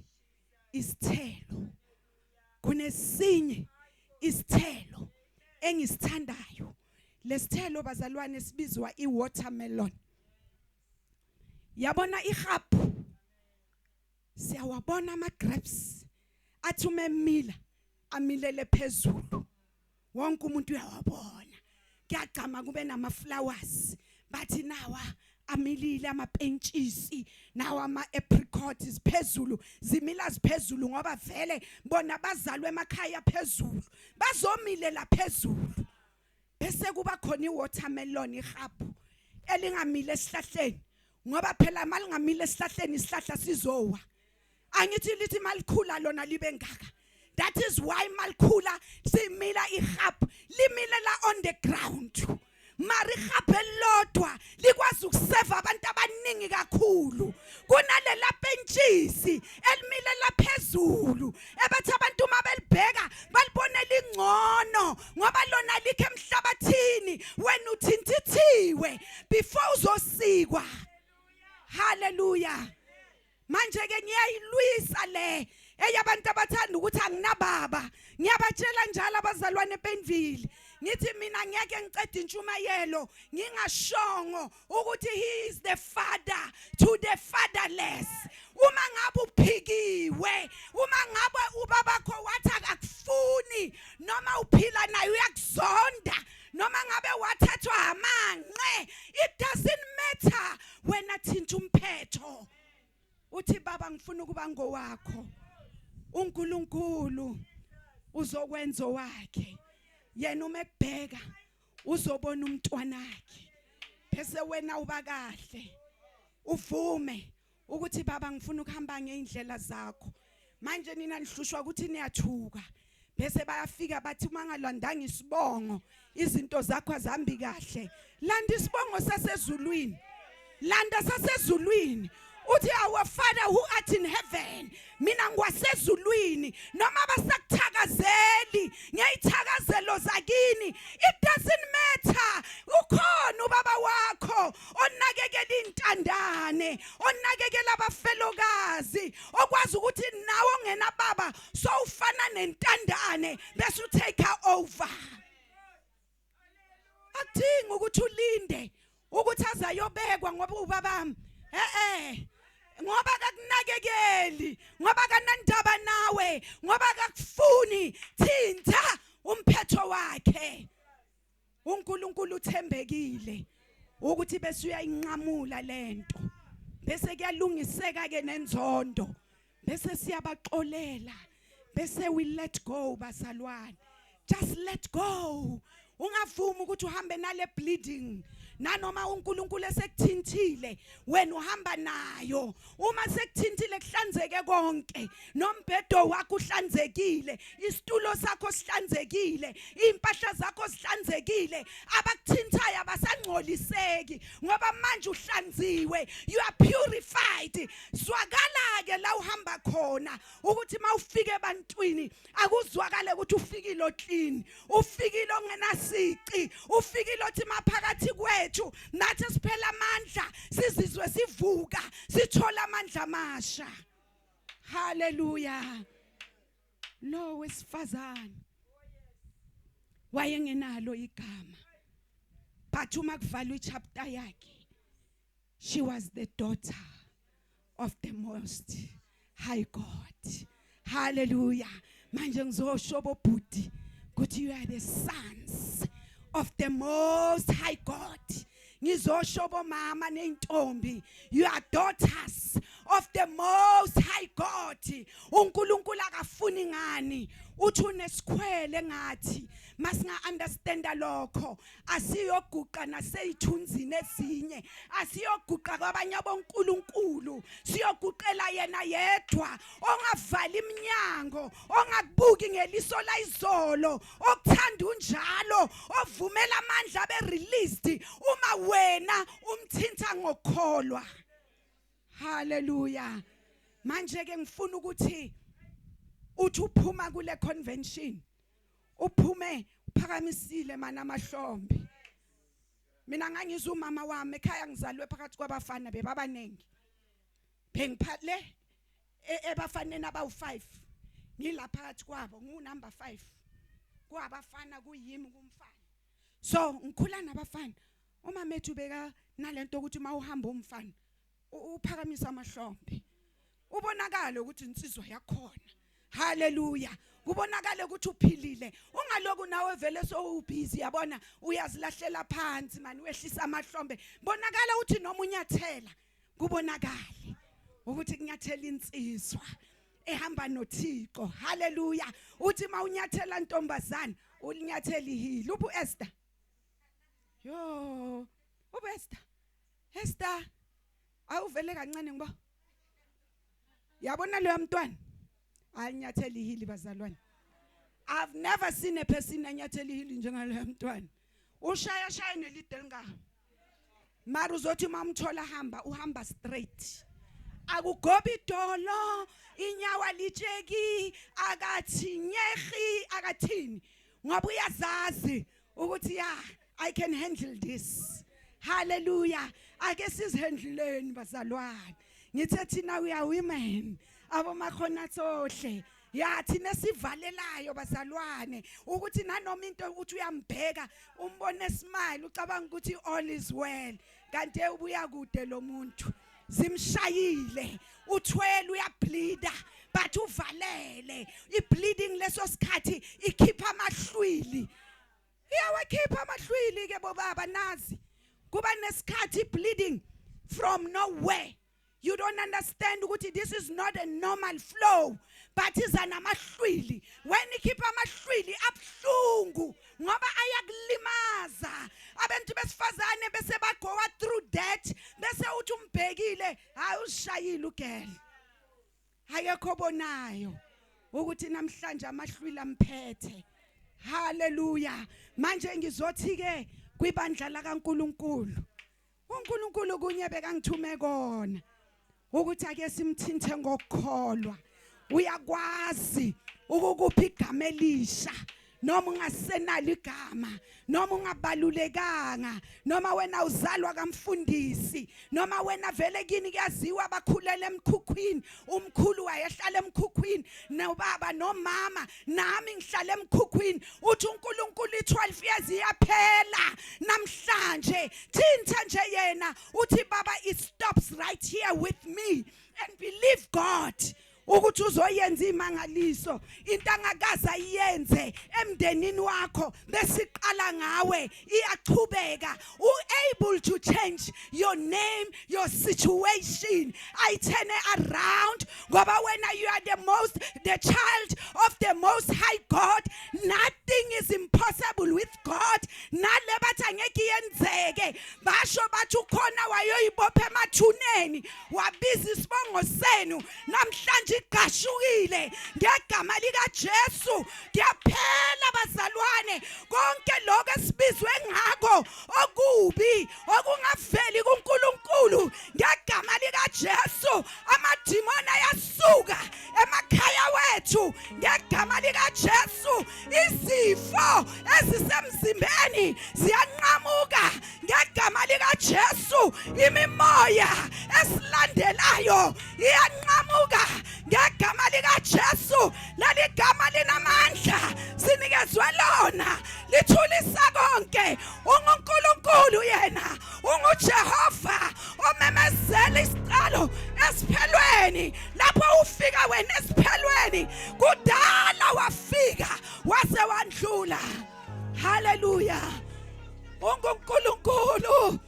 Speaker 1: isithelo, kunesinye isithelo engisithandayo. Lesithelo bazalwane sibizwa iwatermelon. Yabona ihaphu, siyawabona ama grapes athi umemila amilele phezulu, wonke umuntu uyawabona, kuyagcama kube nama flowers, bathi nawa amilile amapentshisi, nawa ama apricots phezulu, zimila ziphezulu, ngoba vele bona bazalwe emakhaya phezulu, bazomilela phezulu. Bese kuba khona iwatermelon, ihaphu elingamile esihlahleni, ngoba phela malingamile esihlahleni isihlahla sizowa. Angithi lithi malikhula lona libe ngaka? That is why malikhula simila ihap limile la on the ground, mara ihaphu elilodwa likwazi ukuseva abantu abaningi kakhulu kunalela pentshisi elimile laphezulu, ebathi abantu uma belibheka balibone lingcono, ngoba lona likhe emhlabathini, wena uthintithiwe before uzosikwa. Haleluya! Manje ke ngiyayilwisa le eyabantu abathanda ukuthi anginababa. Ngiyabatshela njalo abazalwane ePenville, ngithi mina ngeke ngicede intshumayelo ngingashongo ukuthi he is the father to the fatherless. Uma ngabe uphikiwe, uma ngabe ubabakho wathi akakufuni, noma uphila naye uyakuzonda, noma ngabe wathathwa amanqe, it doesn't matter, wena thinta umphetho uthi baba ngifuna ukuba ngowakho. uNkulunkulu uzokwenza wakhe. Yena uma ekubheka uzobona umntwanakhe, bese wena uba kahle, uvume ukuthi, "Baba, ngifuna ukuhamba ngeindlela zakho." Manje nina nihlushwa ukuthi niyathuka, bese bayafika bathi uma ngalandanga isibongo izinto zakho azihambi kahle. Landa isibongo sasezulwini, landa sasezulwini, uthi, "Our Father who art in heaven." Mina ngiwasezulwini. Noma basakuthakazeli ngeyithakazelo zakini, it doesn't matter, ukhona ubaba wakho onakekela intandane, onakekela abafelokazi, okwazi ukuthi nawe ongena baba sowufana nentandane, bese utake over. Akudingi ukuthi ulinde ukuthi azayobekwa ngoba ubabami, eh ngoba akakunakekeli, ngoba kanandaba nawe, ngoba akakufuni. Thinta umphetho wakhe. UNkulunkulu uthembekile ukuthi bese uyayinqamula lento, bese kuyalungiseka ke nenzondo, bese siyabaxolela, bese we let go. Bazalwane, just let go. Ungavumi ukuthi uhambe nale bleeding. Nanoma uNkulunkulu esekuthinthile, wena uhamba nayo. Uma sekuthintile, kuhlanzeke konke, nombhedo wakho uhlanzekile, isitulo sakho sihlanzekile, impahla zakho zihlanzekile, abakuthinthayo abasangcoliseki ngoba manje uhlanziwe, you are purified. Zwakala ke la uhamba khona ukuthi mawufika ebantwini akuzwakale ukuthi ufikile oclean, ufikile ongenasici, ufikile othi maphakathi kwethu nathi siphela amandla, sizizwe sivuka, sithola amandla amasha. Haleluya! Lo wesifazane wayengenalo igama, but uma kuvalwa ichapter yakhe, she was the daughter of the Most High God. Hallelujah! Manje ngizosho bobhuti ukuthi you are the sons of the Most High God. Ngizosho bomama neintombi, you are daughters of the Most High God. UNkulunkulu akafuni ngani, uthi unesikhwele ngathi. Masinga understanda lokho, asiyoguqa naseyithunzini ezinye, asiyoguqa kwabanye abonkulunkulu, siyoguqela yena yedwa ongavali iminyango, ongakubuki ngeliso layizolo, okuthanda unjalo, ovumela amandla abe released uma wena umthinta ngokukholwa. Haleluya! Manje ke ngifuna ukuthi uthi uphuma kule convention, uphume uphakamisile mana amahlombe. Mina ngangizwa umama wami ekhaya, ngizalwe phakathi kwabafana, bebabaningi, bengiphatle ebafaneni abawu5, ngila phakathi kwabo, ngu number 5 kwabafana, kuyimi kumfana. So ngikhula nabafana. Uma methu beka nalento ukuthi mawuhamba umfana uphakamisa amahlombe, ubonakala ukuthi insizwa yakhona. Haleluya! Kubonakala ukuthi uphilile. Ungaloku nawe vele sowubusy, yabona, uyazilahlela phansi mani, wehlisa amahlombe. Bonakala uthi noma unyathela, kubonakale ukuthi kunyathela insizwa ehamba noThixo. Haleluya! Uthi mawunyathela ntombazana, ulinyathela ihili. Uphi Esther? Yo, uphi Esther? Esther, awuvele kancane ngibo. Yabona leyo mntwana alinyathela ihili, bazalwane. I've never seen a person anyathela ihili njengaleyo mntwana. Ushaya shaya nelide elingaka, mara uzothi uma umthola hamba, uhamba straight, akugobi idolo, inyawo litsheki, akathi nyehi, akathini, ngoba uyazazi ukuthi ya, I can handle this. Hallelujah! Ake sizihandleleni, bazalwane. Ngithe thina we are women abomakhona tsohle ya, thina sivalelayo, bazalwane, ukuthi nanoma into ukuthi uyambheka, umbone smile, ucabanga ukuthi all is well, kanti ubuya kude lo muntu, zimshayile, uthwele, uyableeda, but uvalele ibleeding. Leso sikhathi ikhipha amahlwili, iyawakhipha amahlwili ke bobaba. Nazi kuba nesikhathi bleeding from nowhere. You don't understand ukuthi this is not a normal flow, but iza namahlwili. When ikhipha amahlwili abuhlungu ngoba ayakulimaza. Abantu besifazane bese bagoa through that, bese uthi umbhekile, hayi, usishayile ugirl. Ayekho bonayo ukuthi namhlanje amahlwili amphethe. Haleluya. Manje ngizothi ke kwibandla lakaNkuluNkulu, uNkulunkulu kunye bekangithume kona ukuthi ake simthinthe ngokukholwa. Uyakwazi ukukupha igama elisha noma ungasenalo igama, noma ungabalulekanga, noma wena uzalwa kamfundisi, noma wena vele kini kuyaziwa abakhulela emkhukhwini. Umkhulu wayehlala emkhukhwini, nobaba nomama, nami ngihlala emkhukhwini. Uthi uNkulunkulu i12 years iyaphela namhlanje. Thintha nje yena, uthi, "Baba, it stops right here with me," and believe God ukuthi uzoyenza imangaliso. Into angakaze ayenze emndenini wakho besiqala ngawe, iyachubeka. U able to change your name, your situation, I turn around, ngoba wena you are the child of the Most High God. Nothing is impossible with God. Nale bathi angeke iyenzeke, basho bathi ukhona wayoyibopha emathuneni, wabiza isibongo senu, namhlanje igashukile ngegama lika Jesu. Kuyaphela, bazalwane, konke lokho esibizwe ngakho okubi okungaveli kuNkulunkulu. Ngegama lika Jesu, amadimoni ayasuka emakhaya wethu. Ngegama lika Jesu, izifo ezisemzimbeni ziyanqamuka. Ngegama lika Jesu, imimoya esilandelayo iyanqamuka. Ngegama lika Jesu, leli gama linamandla sinikezwe lona, lithulisa konke. UnguNkulunkulu yena, unguJehova omemezela isiqalo esiphelweni. Lapho ufika wena esiphelweni, kudala wafika wase wandlula. Haleluya. UnguNkulunkulu,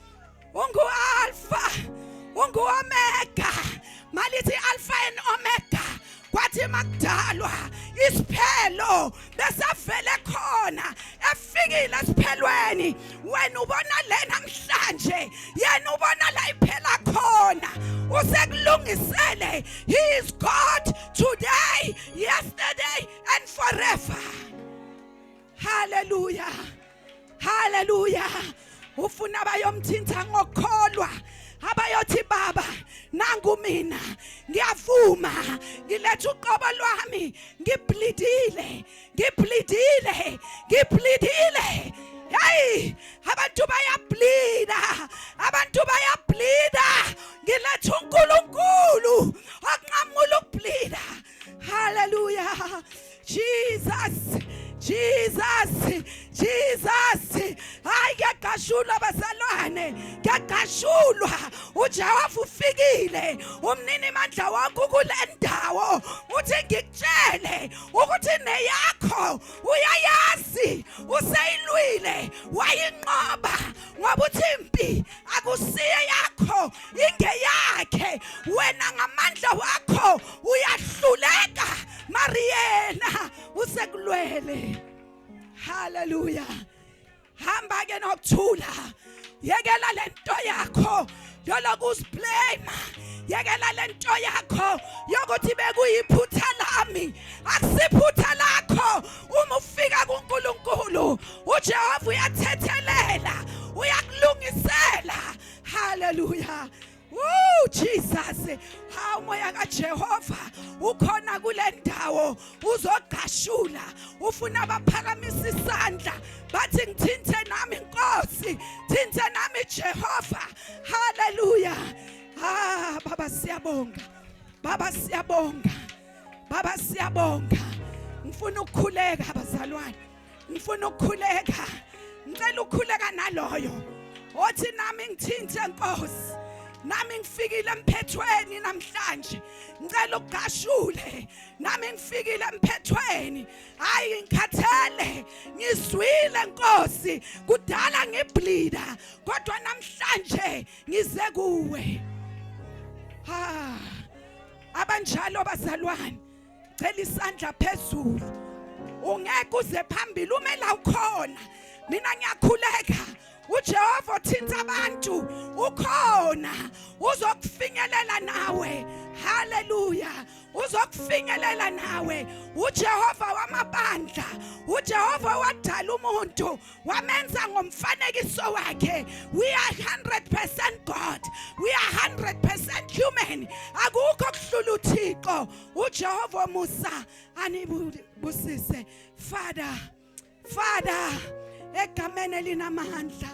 Speaker 1: ungu-Alpha, ungu-Omega. Malithi Alpha and Omega. Kwathi makudalwa isiphelo besavele khona, efikile esiphelweni. Wena ubona le namhlanje, yena ubona la iphela khona. Usekulungisele. He is God today, yesterday and forever. Haleluya, haleluya. Ufuna abayomthinta ngokukholwa, abayothi, "Baba, nangu mina, ngiyavuma, ngiletha uqobo lwami, ngibleedile, ngibleedile, ngibleedile." Hey, abantu bayableeda, abantu bayableeda. Ngiletha uNkulunkulu okunqamula ukubleeda. Haleluya. Jesus, Jesus, Jesus. Hayi, kuyagqashulwa, bazalwane, kuyagqashulwa. uJehova ufikile, umnini mandla wonke kule ndawo. Uthi ngikutshele ukuthi neyakho uyayazi, useyilwile wayinqoba, ngoba uthi impi akusiye yakho, ingeyakhe. Wena ngamandla wakho uyahluleka, mariyena usekulwele. Haleluya. Hamba ke nokuthula. Yekela lento yakho yolokuziblame, yekela lento yakho yokuthi bekuyiphutha lami. Akusiphutha lakho. Uma ufika kuNkulunkulu, uJehova uyathethelela, uyakulungisela. Haleluya. Woo, Jesus. Ha, umoya kaJehova ukhona kule ndawo, uzogqashula. Ufuna abaphakamisa isandla bathi, "Ngithinte nami, Nkosi, thinte nami, Jehova." Haleluya. Ah, Baba, siyabonga. Baba, siyabonga. Baba, siyabonga. Ngifuna ukukhuleka, bazalwane. Ngifuna ukukhuleka. Ngicela ukukhuleka naloyo othi, "Nami ngithinte, Nkosi. Nami ngifikile emphethweni namhlanje. Ngicela ukugashule. Nami ngifikile emphethweni. Hayi, ngikhathele. Ngizwile, Nkosi. Kudala ngibleeda, kodwa namhlanje ngize kuwe." Ha, abanjalo bazalwane, cela isandla phezulu. Ungeke uze phambili ume la ukhona. Mina ngiyakhuleka, uJehova othinta abantu ukhona, uzokufinyelela nawe. Haleluya, uzokufinyelela nawe. uJehova wamabandla, uJehova wadala umuntu wamenza ngomfanekiso wakhe. We are 100% God, we are 100% human. Akukho kuhlula uThixo. uJehova musa anibusise. Father, Father, egameni elinamandla,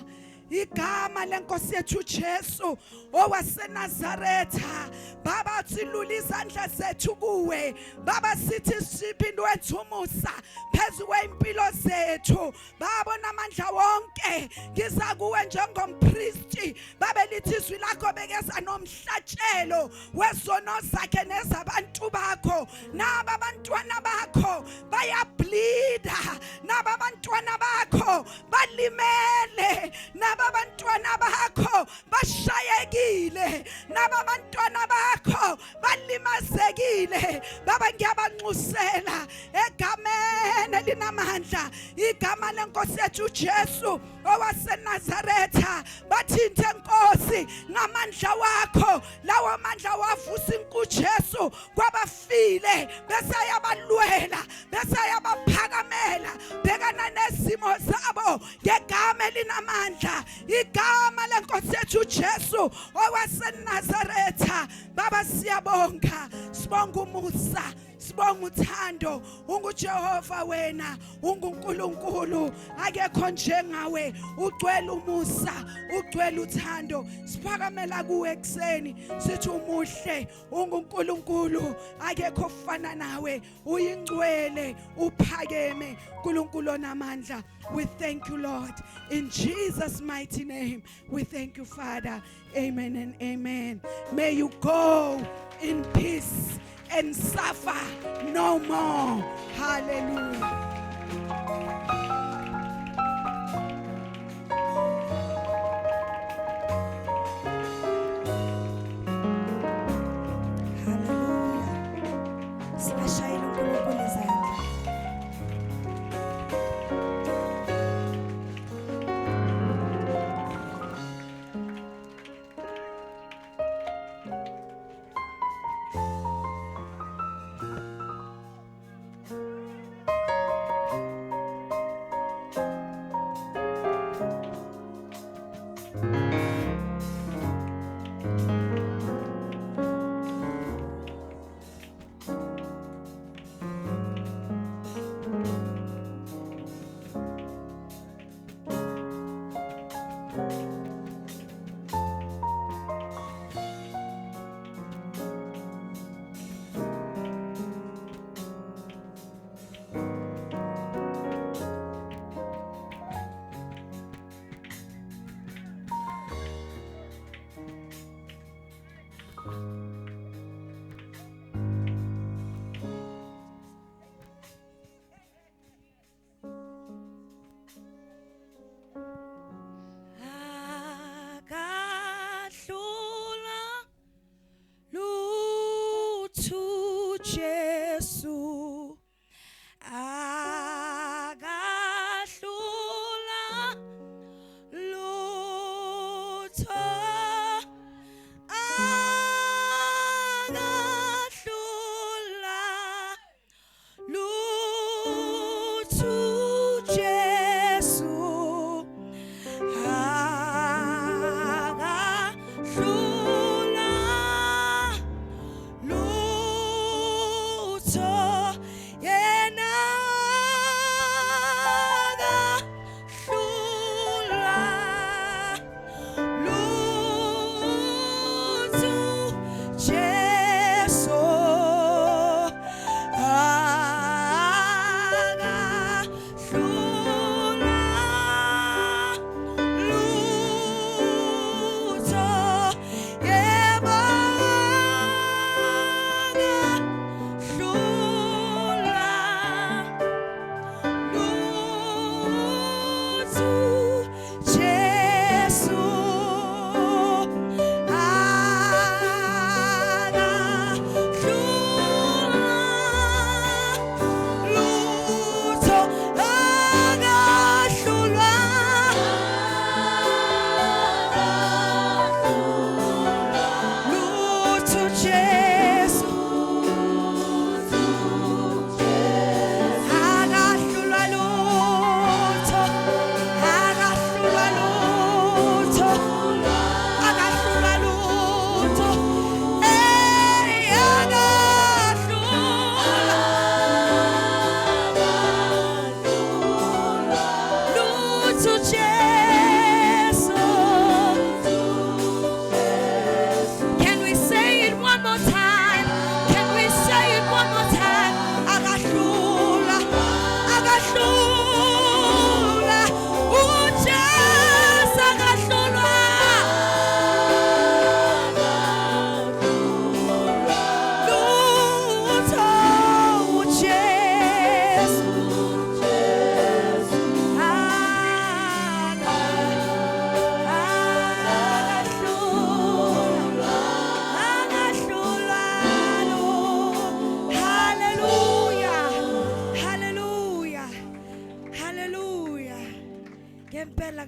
Speaker 1: igama lenkosi yethu Jesu owaseNazaretha, Baba, silula izandla zethu kuwe Baba, sithi siphinde wethu umusa phezu kwempilo zethu Baba namandla wonke. Ngiza kuwe njengompristi Babe, lithi izwi lakho bekeza nomhlatshelo wezono zakhe nezabantu bakho. Naba abantwana bakho bayableeda, naba abantwana bakho balimele, naba abantwana bakho bashayekile, naba abantwana bakho balimazekile. Baba, ngiyabanxusela egameni elinamandla, igama lenkosi yethu uJesu owaseNazaretha. Bathinte Nkosi ngamandla wakho, lawo mandla wavusa inkuJesu kwabafile, bese ayabalwela, bese ayabaphakamela. Bhekana nezimo zabo ngegama elinamandla, igama lenkosi yethu uJesu owaseNazaretha. Baba, siyabonga, sibonga umusa, sibonga uthando. UnguJehova wena, unguNkulunkulu, akekho njengawe. Ugcwele umusa, ugcwele uthando. Siphakamela kuwe ekseni sithi umuhle, unguNkulunkulu, akekho ofana nawe, uyingcwele, uphakeme, uNkulunkulu onamandla. We thank you, Lord, in Jesus' mighty name we thank you, Father. Amen and amen. May you go in peace and suffer no more. Hallelujah.
Speaker 3: Haleluya. Sibashayela uNkulunkulu izandla.
Speaker 2: Akahlula lutho Jesu, akahlula lutho, akahlula lutho Jesu, akahlula lutho yena, akahlula lutho.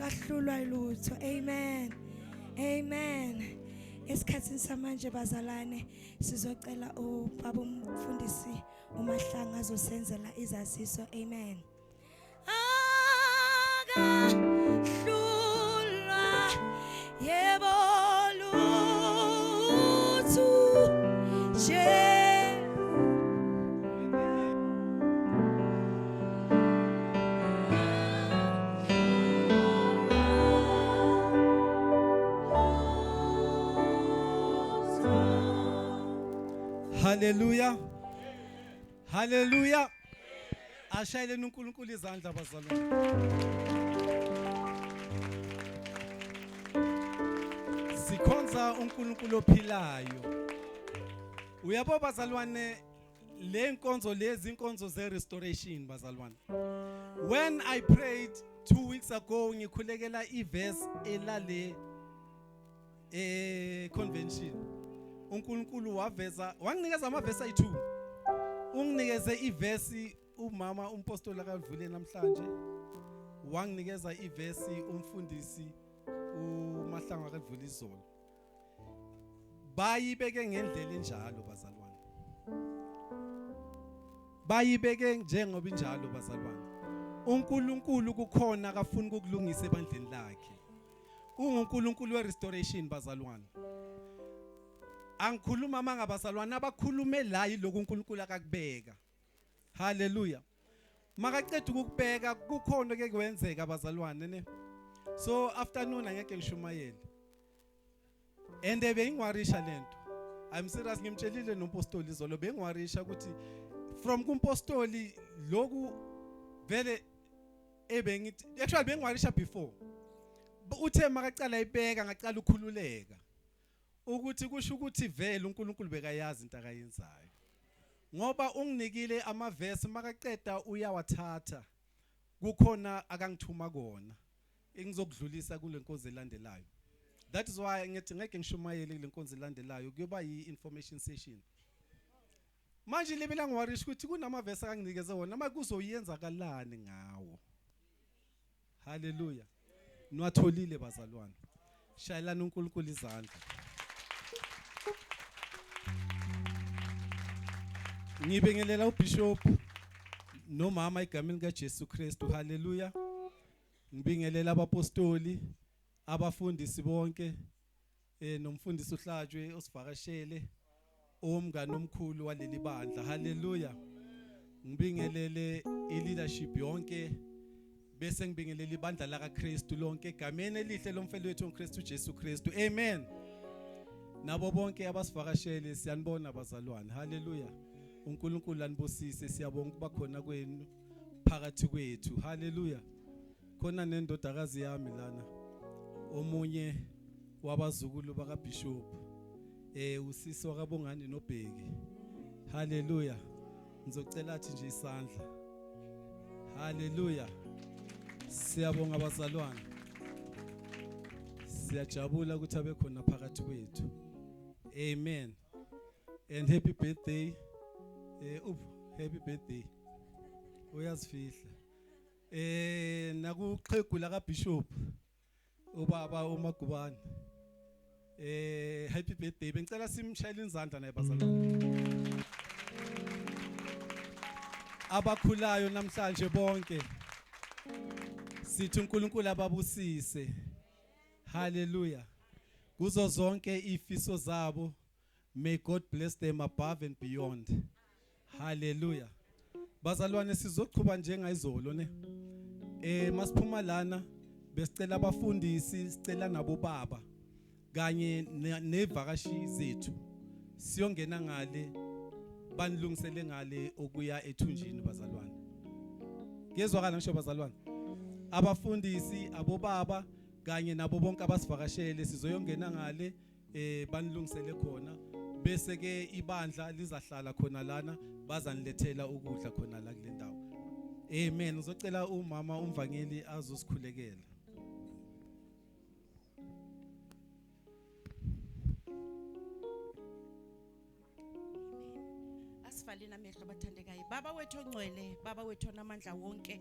Speaker 3: Akahlulwa lutho. Amen. Amen. Esikhathini samanje bazalwane sizocela ubaba umfundisi uMahlanga azosenzela izaziso. Amen. Akahlulwa yebo lutho nje.
Speaker 4: Hallelujah. Hallelujah. Ashayeleni uNkulunkulu izandla bazalwane. Sikhonza uNkulunkulu ophilayo. Uyabo bazalwane, le nkonzo, lezi inkonzo ze restoration bazalwane. When I prayed 2 weeks ago, ngikhulekela iverse elale convention. uNkulunkulu waveza wanginikeza amavesi ayi2. Unginikeze ivesi umama umpostoli akavule namhlanje. Wanginikeza ivesi umfundisi uMahlanga akavule izolo. Bayibeke ngendlela enjalo bazalwane. Bayibeke njengoba injalo bazalwane. uNkulunkulu kukhona akafuna ukukulungisa ebandleni lakhe. UnguNkulunkulu we restoration bazalwane. Angikhuluma manga bazalwane, abakhulume la yilokhu uNkulunkulu akakubeka. Hallelujah. Makaqeda ukukubeka kukhona ke kwenzeka bazalwane ne. So afternoon angeke ngishumayele. And bengiwarisha lento. I'm serious, ngimtshelile nompostoli izolo, bengiwarisha ukuthi from kumpostoli lokhu vele ebengithi, actually bengiwarisha before. Uthe makaqala ibeka ngaqala ukukhululeka. Ukuthi kusho ukuthi vele uNkulunkulu bekayazi into akayenzayo. Ngoba unginikile amavesi, makaqeda uyawathatha. Kukhona akangithuma kona engizokudlulisa kule nkonzo elandelayo. That is why ngithi ngeke ngishumayele kule nkonzo elandelayo, kuyoba yi-information session. Manje libe langiwarisha ukuthi kunamavesi akanginikeze wona, manje kuzoyenzakalani ngawo. Hallelujah. Niwatholile bazalwane. Shayelani uNkulunkulu izandla. Ngibingelela uBishop nomama egameni kaJesu Kristu. Hallelujah. Ngibingelela abapostoli, abafundisi bonke, nomfundisi uHlatshwe osivakashele, owomngane omkhulu waleli bandla. Hallelujah. Ngibingelele i-leadership yonke, bese ngibingelela ibandla la kaKristu lonke egameni elihle lomfelo wethu uKristu Jesu Kristu. Amen. Nabo bonke abasivakashele siyanibona bazalwane. Hallelujah. uNkulunkulu anibusise, siyabonga ukuba khona kwenu phakathi kwethu. Hallelujah. Khona nendodakazi yami lana, omunye wabazukulu bakaBishop, usisi wakabongani noBheki. Hallelujah. Ngizocela athi nje isandla. Hallelujah. Siyabonga bazalwane. Siyajabula ukuthi abe khona phakathi kwethu. Amen. And happy birthday. Up happy birthday. Uyazifihla. Nakuxhegu la kaBishop ubaba uMagubane. Happy birthday. Bengicela simshayele izandla naye bazalwane. Abakhulayo namhlanje bonke. Sithi uNkulunkulu ababusise. Hallelujah. Kuzo zonke ifiso zabo, may God bless them above and beyond. Hallelujah. Bazalwane, sizoqhuba njengayizolo ne. Masiphuma lana besicela abafundisi, sicela nabo baba kanye nevakashi zethu. Siyongena ngale banilungisele ngale okuya ethunjini bazalwane. Kuyezwakala ngisho bazalwane. Abafundisi, abobaba kanye nabo bonke abasivakashele sizoyongena ngale, banilungisele khona, bese ke ibandla lizahlala khona lana, bazanilethela ukudla khona la kule ndawo. Amen. Ngizocela umama umvangeli azosikhulekela.
Speaker 2: Asivaleni amehlo bathandekayo. Baba wethu ongcwele, Baba wethu onamandla wonke,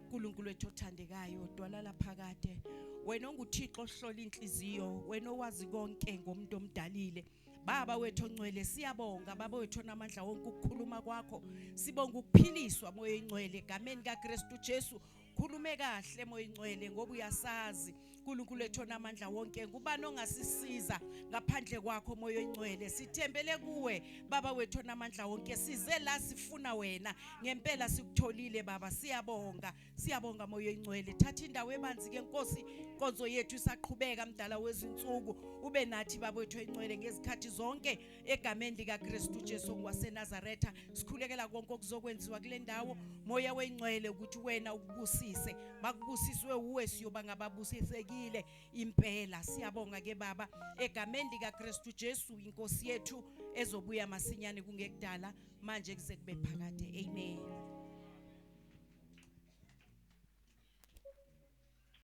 Speaker 2: uNkulunkulu wethu othandekayo, dwala laphakade.
Speaker 5: Wena onguThixo ohlola inhliziyo, wena owazi konke ngomuntu omdalile. Baba wethu ongcwele, siyabonga Baba wethu onamandla wonke ukukhuluma kwakho. Sibonga ukuphiliswa Moya oyingcwele egameni kaKristu Jesu. Khulume kahle Moya oyingcwele ngoba uyasazi uNkulunkulu wethu onamandla wonke. Ngubani ongasisiza ngaphandle kwakho Moya oyingcwele? Sithembele kuwe Baba wethu onamandla wonke. Size la sifuna wena, ngempela sikutholile Baba. Siyabonga, siyabonga Moya oyingcwele. Thatha indawo ebanzi ke Nkosi, inkonzo yethu isaqhubeka mdala wezinsuku. Ube nathi Baba wethu oyingcwele ngezikhathi zonke egameni likaKristu Jesu waseNazaretha. Sikhulekela konke okuzokwenziwa kule ndawo Moya oyingcwele ukuthi wena ukubusise, makubusiswe uwe, siyoba ngababusisekile impela. Siyabonga ke Baba egameni likaKristu Jesu inkosi yethu ezobuya masinyane kungekudala manje kuze kube phakade. Amen.